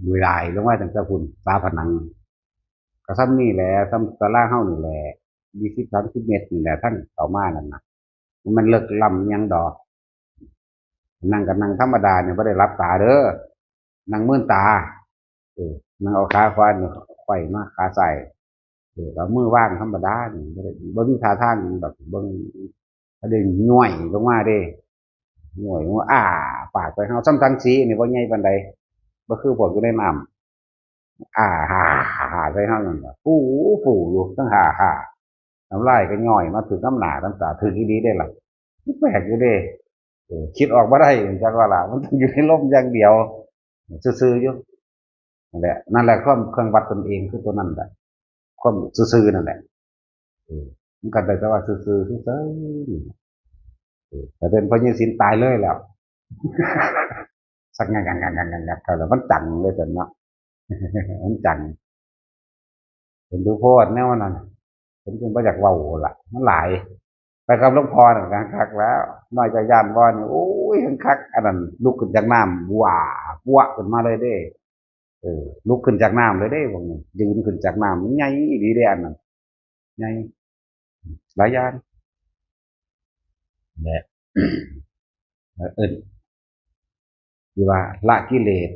บุยลายลงมาตั้งแต่พุ้น ฝาผนัง ก็ส่ำนี่แหละ ส่ำศาลาเฮานี่แหละ ยี่สิบ สามสิบ เมตรนี่แหละ ทั้งเข้ามานั่นน่ะ มันเลิกล้ำอิหยังดอก นั่งก็นั่งธรรมดาเนี่ย บ่ได้หลับตาเด้อ นั่งมืนตา เออ นั่งเอาขาขวาเนี่ยไขว้มาขาซ้าย เออ เอามือวางธรรมดานี่ บ่ได้ บ่มีท่าทางหยังดอก เบิ่ง เขาได้ย้อยลงมาเด้ ย้อยลงมา อ้าปากใส่เฮา ส่ำสังสีนี่บ่ใหญ่ปานใด บ่คือพวกอยู่ในน้ำ อ้าฮ่าฮ่าใส่เฮานั่นน่ะ ฟู่ฟู่อยู่ ทั้งฮ่าฮ่า น้ำลายก็ย้อยมาถืกน้ำหน้าน้ำตา ถืกอีหลีเด้ล่ะ มันแปลกอยู่เด้ เออ คิดออกบ่ได้ จักว่าล่ะ มันต้องอยู่ในลมอย่างเดียว ซื่อๆอยู่ นั่นแหละ นั่นแหละความเครื่องวัดตนเองคือตัวนั้นแหละ ความซื่อๆนั่นแหละ เออ มันก็ได้แต่ว่าซื่อๆซื่อๆนี่ เออ แต่เป็นพระเยซูตายเลยแล้ว สักงักงักงักงักงักแล้วมันจังเลยแต่เนาะ มันจัง เป็นดูโพดแนวนั้น เป็นจึงบ่อยากเว้าล่ะ มันหลาย ไปกับหลวงพ่อน่ะคักแล้ว น้อยเจ้าย่านบ่นี่ โอ้ย คัก อันนั้น ลุกขึ้นจากน้ำ ว้า ปัวขึ้นมาเลยเด้ เออ ลุกขึ้นจากน้ำเลยเด้ พวกนี้ ยืนขึ้นจากน้ำ มันใหญ่อีหลีเด้ อันนั้น ใหญ่ หลายอย่าง และ เอิ้น ที่ว่าละกิเลส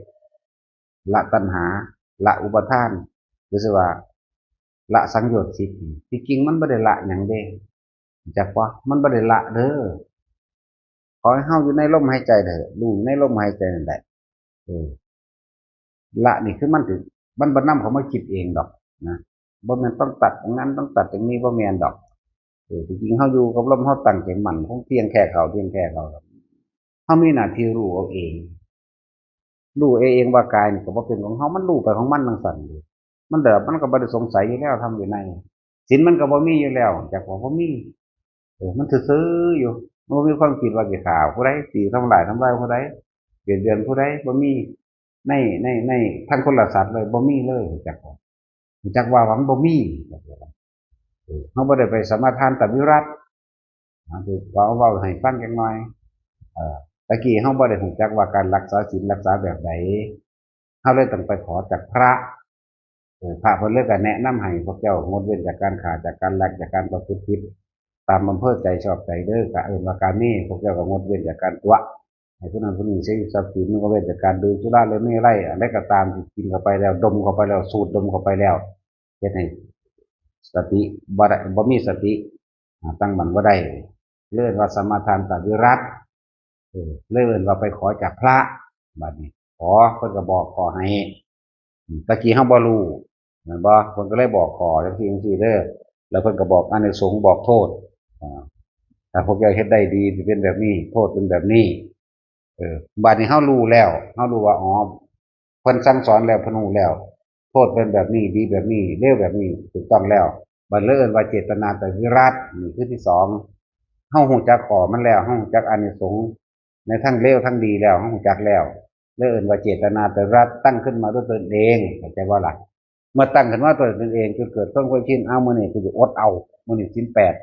ละตัณหา ละอุปาทาน หรือสิว่า ละสังโยชน์สิบนี่ ที่จริงมันบ่ได้ละหยังเด้ จักบ่ มันบ่ได้ละเด้อ ขอให้เฮาอยู่ในลมหายใจเด้อ รู้อยู่ในลมหายใจนั่นแหละ เออ ละนี่คือมันถือ มันบ่นำเข้ามาคิดเองดอกนะ บ่แม่นต้องตัดอย่างนั้น ต้องตัดอย่างนี้ บ่แม่นดอก เออ ที่จริงเฮาอยู่กับลม เฮาตั้งใจมั่น คงเที่ยงแท้เข้า เที่ยงแท้เข้า เฮามีหน้าที่รู้เอาเอง รู้เอาเองว่ากายนี่ก็บ่เป็นของเฮา มันรู้ไปของมันจั่งซั้นอยู่ มันเดิบ มันก็บ่ได้สงสัยอยู่แล้ว ธรรมวินัย ศีลมันก็บ่มีอยู่แล้ว จักว่าบ่มี เออ มันซื่อๆอยู่ มันบ่มีความคิดว่าสิฆ่าผู้ใด สิทำร้ายทำลายผู้ใด เบียดเบียนผู้ใด บ่มี ใน ใน ใน ทั้งคนและสัตว์เลย บ่มีเลย จักว่า จักว่ามันบ่มี เออ เฮาบ่ได้ไปสมาทานตวิรัติ นะ คือขอเว้าให้ฟังจักหน่อย เอ่อ ตะกี้เฮาบ่ได้รู้จักว่าการรักษาศีลรักษาแบบใด เฮาเลยต้องไปขอจากพระ เออ พระเพิ่นเลยก็แนะนำให้พวกเจ้างดเว้นจากการฆ่า จากการลัก จากการประพฤติผิด ตามอำเภอใจชอบใจเด้อ ก็เอิ้นว่ากาเม พวกเจ้าก็งดเว้นจากการตั๋ว ให้ผู้นั้นผู้นี้เสียทรัพย์สิน ก็เว้นจากการดื่มสุราเมรัย อันใดก็ตามที่กินเข้าไปแล้ว ดมเข้าไปแล้ว สูดดมเข้าไปแล้ว เฮ็ดให้สติบ่ได้ บ่มีสติ อ่า ตั้งมั่นบ่ได้ เลยเอิ้นว่าสมาทานตวิรัติ เออ เลยเอิ้นว่าไปขอจากพระ บัดนี้ ขอ เพิ่นก็บอกข้อให้ อืม ตะกี้เฮาบ่รู้ แม่นบ่ เพิ่นก็เลยบอกข้อจั่งซี้จั่งซี้เด้อ แล้วเพิ่นก็บอกอานิสงส์ บอกโทษ อ่า ถ้าพวกเจ้าเฮ็ดได้ดีสิเป็นแบบนี้ โทษเป็นแบบนี้ เออ บัดนี้เฮารู้แล้ว เฮารู้ว่า อ๋อ เพิ่นสั่งสอนแล้ว เพิ่นรู้แล้ว โทษเป็นแบบนี้ ดีแบบนี้ เลวแบบนี้ ถูกต้องแล้ว บัดเลยเอิ้นว่าเจตนาตวิรัติ นี่คือที่สอง เฮารู้จักข้อมันแล้ว เฮารู้จักอานิสงส์ในทั้งเลวทั้งดีแล้ว เฮารู้จักแล้ว เลยเอิ้นว่าเจตนาตวิรัติ ตั้งขึ้นมาด้วยตนเอง เข้าใจบ่ล่ะ เมื่อตั้งขึ้นมาด้วยตนเอง จนเกิดความเคยชิน เอา มื้อนี้กูจะอดเอา มื้อนี้ศีลแปด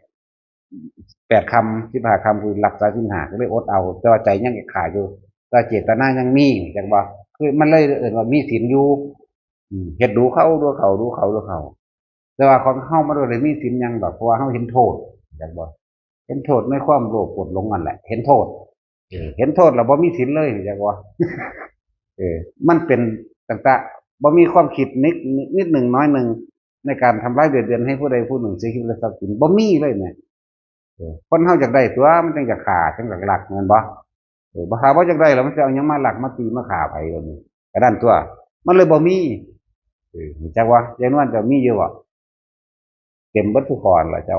แปดค่ำ สิบห้าค่ำ กูรักษาศีลห้า ก็เลยอดเอา แต่ว่าใจยังอยากฆ่าอยู่ แต่เจตนายังมี จักบ่ คือมันเลยเอิ้นว่ามีศีลอยู่ อืม เฮ็ดดูเข้า ดูเข้า ดูเข้า ดูเข้า แต่ว่าของเฮามันบ่ได้มีศีลหยังดอก เพราะว่าเฮาเห็นโทษ จักบ่ เห็นโทษในความโลภโกรธหลงนั่นแหละ เห็นโทษ เออ เห็นโทษแล้วบ่มีศีลเลย จักบ่ เออ มันเป็นตั้งแต่บ่มีความคิดนิด นิดหนึ่งน้อยหนึ่ง ในการทำร้ายเบียดเบียนให้ผู้ใดผู้หนึ่งเสียชีวิตและทรัพย์สิน บ่มีเลยเนี่ย เออ คนเฮาอยากได้ตั๋ว มันจั่งอยากฆ่า จั่งอยากลัก แม่นบ่ เออ บ่ ถ้าบ่อยากได้แล้วมันสิเอาหยังมาลักมาตีมาฆ่าไผล่ะนี่ กะนั้นตั่ว มันเลยบ่มี เออ รู้จักบ่ ยายนวลเจ้ามีอยู่บ่ เต็มเบิดทุกข้อนั่นล่ะเจ้า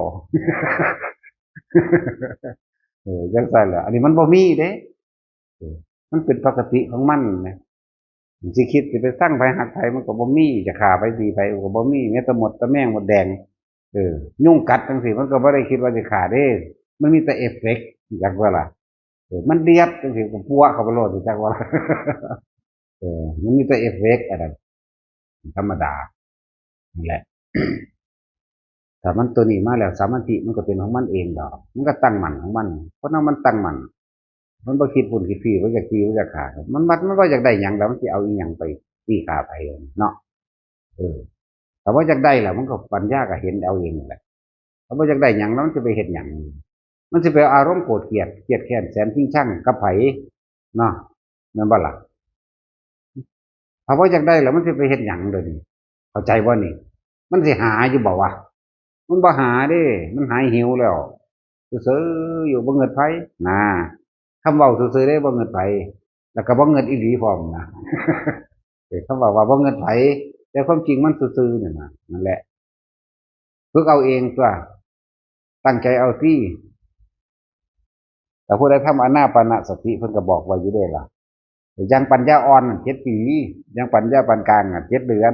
เออ จั่งซั้นแหละ อันนี้มันบ่มีเด้ เออ มันเป็นปกติของมันนะ สิคิดสิไปซังไผฮักไผมันก็บ่มี จะฆ่าไผตีไผมันก็บ่มี แม้แต่มดแต่แมงมดแดง เออ ยุงกัดจั่งซี้มันก็บ่ได้คิดว่าสิฆ่าเด้ มันมีแต่เอฟเฟกต์ จักบ่ล่ะ เออ มันเลียดจั่งซี้ก็ปัวเข้าไปโลด จักบ่ล่ะ เออ มันมีแต่เอฟเฟกต์อันนั้น ธรรมดา นั่นแหละ ถ้ามันตัวนี้มาแล้ว สมาธิมันก็เป็นของมันเองดอก มันก็ตั้งมั่นของมัน เพราะนั้นมันตั้งมั่น มันบ่คิดปุ้นคิดปี้ บ่อยากตี บ่อยากฆ่า มัน มัน มันบ่อยากได้หยัง แล้วมันสิเอาอีหยังไปตีฆ่าไผเนาะ เออ ถ้าบ่อยากได้แล้ว มันก็ปัญญาก็เห็นเอาเองนั่นแหละ ถ้าบ่อยากได้หยัง แล้วมันสิไปเฮ็ดหยัง มันสิไปเอาอารมณ์โกรธเกลียด เกลียดแค้นแสนชิงชังกับไผ เนาะ แม่นบ่ล่ะ ถ้าบ่อยากได้แล้วมันสิไปเฮ็ดหยังเดี๋ยวนี้ เข้าใจบ่นี่ มันสิหาอยู่บ่วะ มันบ่หาเด้ มันหายหิวแล้ว ซื่อๆอยู่ บ่เงิดไผ นะ คำเว้าซื่อๆเด้ บ่เงิดไผ แล้วก็บ่เงิดอีหลีพร้อมนะ เออ คำเว้าว่าบ่เงิดไผ แต่ความจริงมันซื่อๆนี่นะ นั่นแหละ ฝึกเอาเองตั๊ว ตั้งใจเอาติ แต่ผู้ใดทำอานาปานสติ เพิ่นก็บอกไว้อยู่เด้ล่ะ อย่างปัญญาอ่อนน่ะ เจ็ดปี อย่างปัญญาปานกลางน่ะ เจ็ดเดือน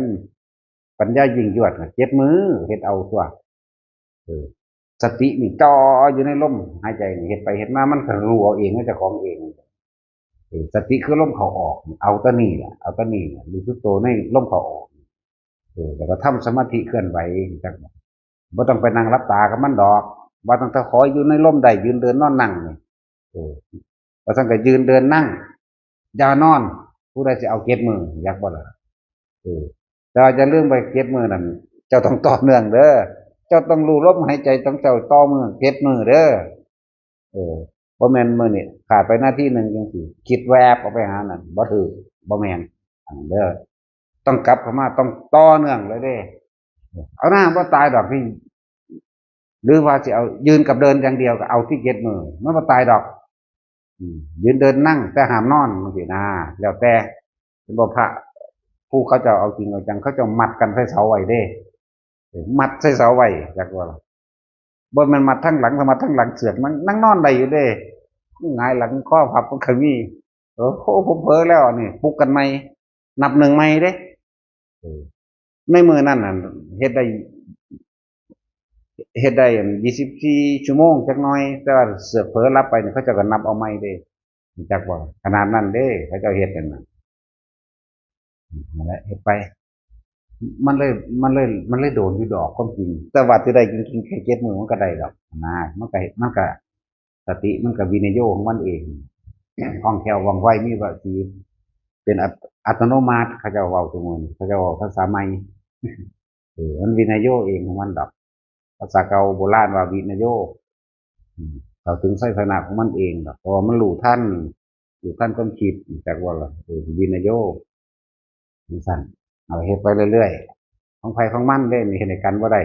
ปัญญายิ่งยวดน่ะ เจ็ดมื้อ เฮ็ดเอาตั๊ว เออ สตินี่จ่ออยู่ในลมหายใจนี่ เฮ็ดไปเฮ็ดมามันก็รู้เอาเอง มันเจ้าของเอง เออ สติคือลมเข้าออก เอาแต่นี่แหละ เอาแต่นี่แหละ รู้สึกตัวในลมเข้าออก เออ แล้วก็ทำสมาธิเคลื่อนไหวจัง บ่ต้องไปนั่งหลับตากับมันดอก ว่าต้องแต่ขออยู่ในลมได้ ยืนเดินนอนนั่งนี่ เออ ว่าซั่นก็ยืนเดินนั่ง อย่านอน ผู้ใดสิเอาเจ็ดมื้อ อยากบ่ล่ะ เออ แต่ว่าอย่าลืมไปเจ็ดมื้อนั่น เจ้าต้องต่อเนื่องเด้อ เจ้าต้องรู้ลมหายใจของเจ้าต่อมื้อเจ็ดมื้อเด้อ เออ บ่แม่นมื้อนี้ขาดไปนาทีหนึ่งจังซี้ คิดแวบออกไปหานั่น บ่ถืก บ่แม่น อันเด้อ ต้องกลับเข้ามา ต้องต่อเนื่องเลยเด้ เอาหน้า บ่ตายดอกที่ หรือว่าสิเอายืนกับเดินอย่างเดียวก็เอาที่เจ็ดมื้อ มันบ่ตายดอก อืม ยืนเดินนั่ง แต่ห้ามนอนจังซี้นะ แล้วแต่ เป็นบ่พระ ผู้เขาเจ้าเอาจริงเอาจัง เขาเจ้ามัดกันใส่เสาไว้เด้ เออ มัดใส่เสาไว้ จักว่าล่ะ บ่แม่นมัดทั้งหลัง ถ้ามัดทั้งหลังเสือกมันนั่งนอนได้อยู่เด้ หงายหลังคอพับมันก็มี โอ้โห ผมเผลอแล้วนี่ ปลุกกันใหม่ นับหนึ่งใหม่เด้ เออ ในมื้อนั้นน่ะ เฮ็ดได้ เฮ็ดได้ ยี่สิบสี่ ชั่วโมงจักหน่อย แต่ว่าเสือกเผลอหลับไปนี่ เขาเจ้าก็นับเอาใหม่เด้ รู้จักบ่ ขนาดนั้นเด้ เขาเจ้าเฮ็ดกันน่ะ นั่นแหละ เฮ็ดไป มันเลย มันเลย มันเลยโดนอยู่ดอกความจริง แต่ว่าสิได้จริงๆแค่เจ็ดมื้อมันก็ได้ดอกนะ มันก็ มันก็ สติมันก็วินัยโยของมันเอง คล่องแคล่วว่องไว มีวจี เป็นอัต อัตโนมัติ เขาเจ้าเว้าซุมื้อนี้ เขาเจ้าเว้าภาษาใหม่ เออ มันวินัยโยเองของมันดอก ภาษาเก่าโบราณว่าวินัยโย อืม เข้าถึงไสยชนะของมันเองดอก เพราะว่ามันรู้ทัน รู้ทันความคิด จักว่าล่ะ เออ วินัยโย จังซั่น เอาเฮ็ดไปเรื่อยๆ ของไผของมันเด้ นี่เฮ็ดให้กันบ่ได้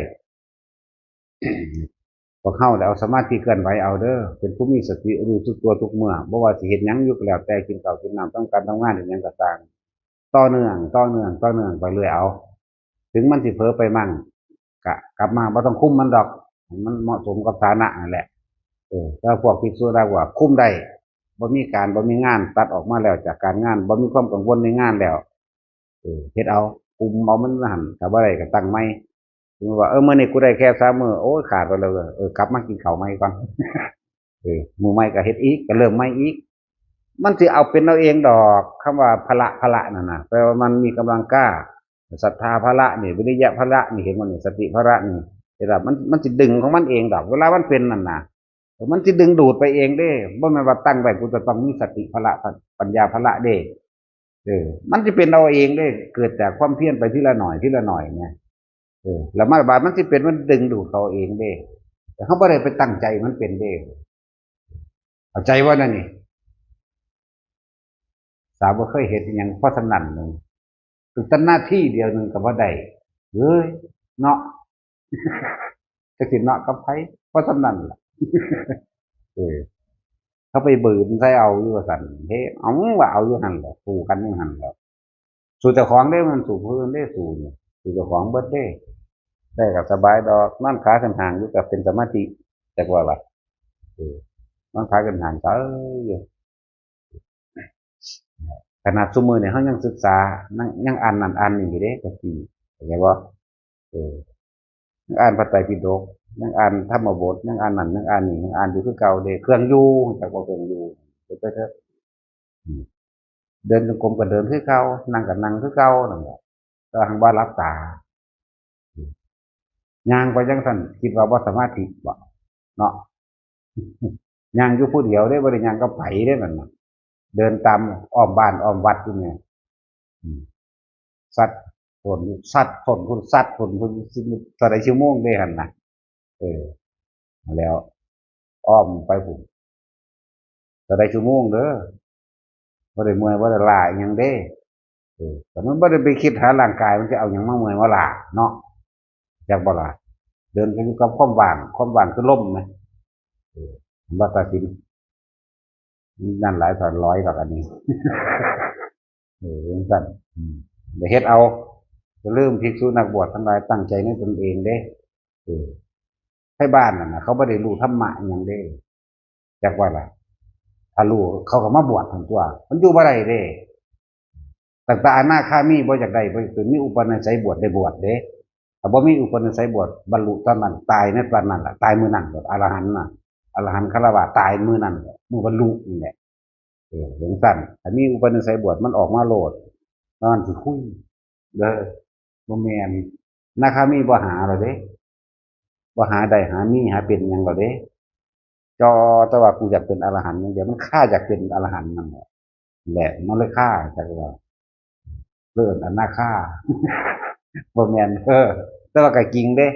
พวกเฮาได้เอาสมาธิเคลื่อนไหวเอาเด้อ เป็นผู้มีสติรู้สึกตัวทุกเมื่อ บ่ว่าสิเฮ็ดหยังอยู่ก็แล้วแต่ กินข้าวกินน้ำ ทำการทำงาน เฮ็ดหยังก็ตาม ต่อเนื่อง ต่อเนื่อง ต่อเนื่องไปเรื่อยเอา ถึงมันสิเผลอไปมั่ง กะกลับมา บ่ต้องคุมมันดอก ให้มันเหมาะสมกับฐานะนั่นแหละ เออ แต่พวกภิกษุได้ว่าคุมได้ บ่มีการ บ่มีงาน ตัดออกมาแล้วจากการงาน บ่มีความกังวลในงานแล้ว เออ เฮ็ดเอา คุมเอามันหั่น ถ้าบ่ได้ก็ตั้งใหม่ สมมุติว่า เออ มื้อนี้กูได้แค่สามมื้อ โอ้ย ขาดไปแล้ว เออ กลับมากินข้าวใหม่ก่อน เออ มื้อใหม่ก็เฮ็ดอีก ก็เริ่มใหม่อีก มันสิเอาเป็นเอาเองดอก คำว่าพละ พละนั่นน่ะ แปลว่ามันมีกำลังกล้า ศรัทธาพละนี่ วิริยะพละนี่ เห็นบ่นี่ สติพละนี่ เห็นบ่ มัน มันสิดึงของมันเองดอก เวลามันเป็นนั่นน่ะ มันสิดึงดูดไปเองเด้ บ่แม่นว่าตั้งไว้ กูจะต้องมีสติพละ ปัญญาพละเด้ เออ มันสิเป็นเอาเองเด้ เกิดจากความเพียรไปทีละหน่อย ทีละหน่อยไง เออ แล้วมัน บาดมันสิเป็น มันดึงดูดเขาเองเด้ แต่เขาบ่ได้ไปตั้งใจมันเป็นเด้ เข้าใจบ่นั่นนี่ สาวบ่เคยเฮ็ดอิหยัง เพราะฉะนั้นหนึ่ง คือแต่หน้าที่เดียวหนึ่งก็บ่ได้ เฮ้ย เนาะ จักสิเนาะกับไผ เพราะฉะนั้นล่ะ เออ เขาไปบืนใส่เอาอยู่ว่าซั่น เฮ้ย เอาว่าเอาอยู่หั่นแหละ สู้กันอยู่หั่นแหละ สู้เจ้าของเด้ มันสู้ผู้อื่นเด้ สู้นี่ สู้เจ้าของเบิดเด้ ได้ก็สบายดอก นอนขาขึ้นห้างอยู่ก็เป็นสมาธิ จักว่าล่ะ เออ นอนขาขึ้นห้างก็ เออ อยู่ ขนาดซุมื้อนี่เฮายังศึกษา ยัง ยังอ่านนั่นอ่านนี่อยู่เด้ จักซี่ เข้าใจบ่ เออ ยังอ่านพระไตรปิฎก ยังอ่านธรรมบท ยังอ่านนั่น ยังอ่านนี่ ยังอ่านอยู่คือเก่าเด้ เครื่องอยู่ จักบ่เครื่องอยู่ เฮ็ดไปเถอะ อืม เดินจงกรมก็เดินคือเก่า นั่งก็นั่งคือเก่านั่นแหละ แต่ว่าหั้นบ่หลับตา อืม ย่างไปจังซั่น คิดว่าบ่สมาธิบ่ เนาะ ย่างอยู่ผู้เดียวเด้ บ่ได้ย่างกับไผเด้นั่นน่ะ เดินตามอ้อมบ้านอ้อมวัดอยู่เนี่ย อืม ซัดพ่น ซัดพ่น ซัดพ่น เท่าใดชั่วโมงเด้หั่นน่ะ เออ แล้ว อ้อมไปพุ้น เท่าใดชั่วโมงเด้อ บ่ได้เมื่อยบ่ได้ล้าอิหยังเด้ เออ แต่มันบ่ได้ไปคิดหาร่างกาย มันจะเอาหยังมาเมื่อยมาล้าเนาะ จักบ่ล่ะ เดินก็อยู่กับความว่าง ความว่างคือลมนะ เออ ว่าตัดสิน นั่นหลายถอนร้อยดอกอันนี้ เออ จังซั่น อืม อย่าเฮ็ดเอา อย่าลืม ภิกษุนักบวชทั้งหลาย ตั้งใจในตนเองเด้ เออ ไทบ้านนั่นน่ะ เขาบ่ได้รู้ธรรมะอิหยังเด้ จักว่าล่ะ ถ้ารู้เขาก็มาบวชหั่นตั่ว มันอยู่บ่ได้เด้ ตั้งแต่อนาคามีบ่อยากได้ บ่อยากเป็น มีอุปนิสัยบวชได้บวชเด้ ถ้าบ่มีอุปนิสัยบวช บรรลุตอนนั้น ตายในตอนนั้นล่ะ ตายมื้อนั้นโลด อรหันต์น่ะ อรหันต์คารวะ ตายมื้อนั้นแหละ มื้อบรรลุนี่แหละ เออ จังซั่น ถ้ามีอุปนิสัยบวช มันออกมาโลด ตอนนั้นสิคุย เด้อ บ่แม่น อนาคามีบ่หาแล้วเด้ บ่หาได้หามีหาเป็นหยังแล้วเด้ จ่อแต่ว่ากูอยากเป็นอรหันต์อย่างเดียว มันคาอยากเป็นอรหันต์นั่นแหละ แหละ มันเลยคา จักว่า เลิศอนาคา บ่แม่น เออ แต่ว่าก็จริงเด้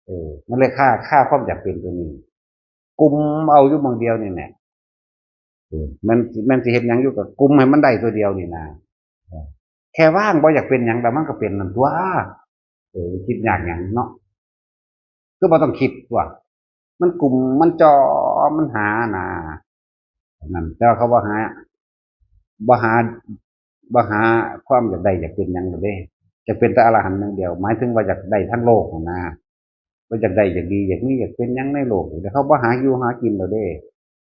เออ มันเลยคา คาความอยากเป็นตัวนี้ กุมเอาอยู่หม่องเดียวนี่แหละ เออ มัน มันสิเฮ็ดหยังอยู่ก็กุมให้มันได้ตัวเดียวนี่นะ เออ แค่ว่างบ่อยากเป็นหยัง แต่มันก็เป็นนั่นตั่ว เออ คิดยากหยังเนาะ คือบ่ต้องคิดตั่ว มันกุม มันจ่อ มันหาน่ะ นั่น แต่ว่าเขาบ่หา บ่หา บ่หาความอยากได้อยากเป็นหยังดอกเด้ อยากเป็นแต่อรหันต์อย่างเดียว หมายถึงว่าอยากได้ทั้งโลกหั่นนะ บ่อยากได้อยากดีอยากมีอยากเป็นหยังในโลก แต่เขาบ่หาอยู่หากินดอกเด้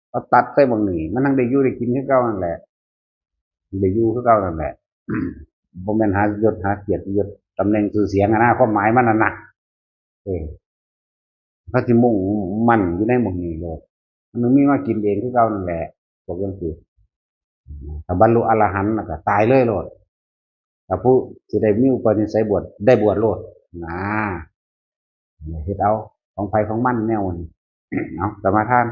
เขาตัดใส่หม่องนี้ มันทั้งได้อยู่ได้กินคือเก่านั่นแหละ ได้อยู่คือเก่านั่นแหละ บ่แม่นหายศหาเกียรติยศตำแหน่งชื่อเสียงอะนะ ความหมายมันนั่นน่ะ เออ เขาสิมุ่งมั่นอยู่ในหม่องนี้โลด มันมีมากินเองคือเก่านั่นแหละ พวกจังซี่ ถ้าบรรลุอรหันต์แล้วก็ตายเลยโลด ถ้าผู้สิได้มีอุปนิสัยบวช ได้บวชโลด นะ เฮ็ดเอา ของไผของมันแนวนี้ เอา สมาทาน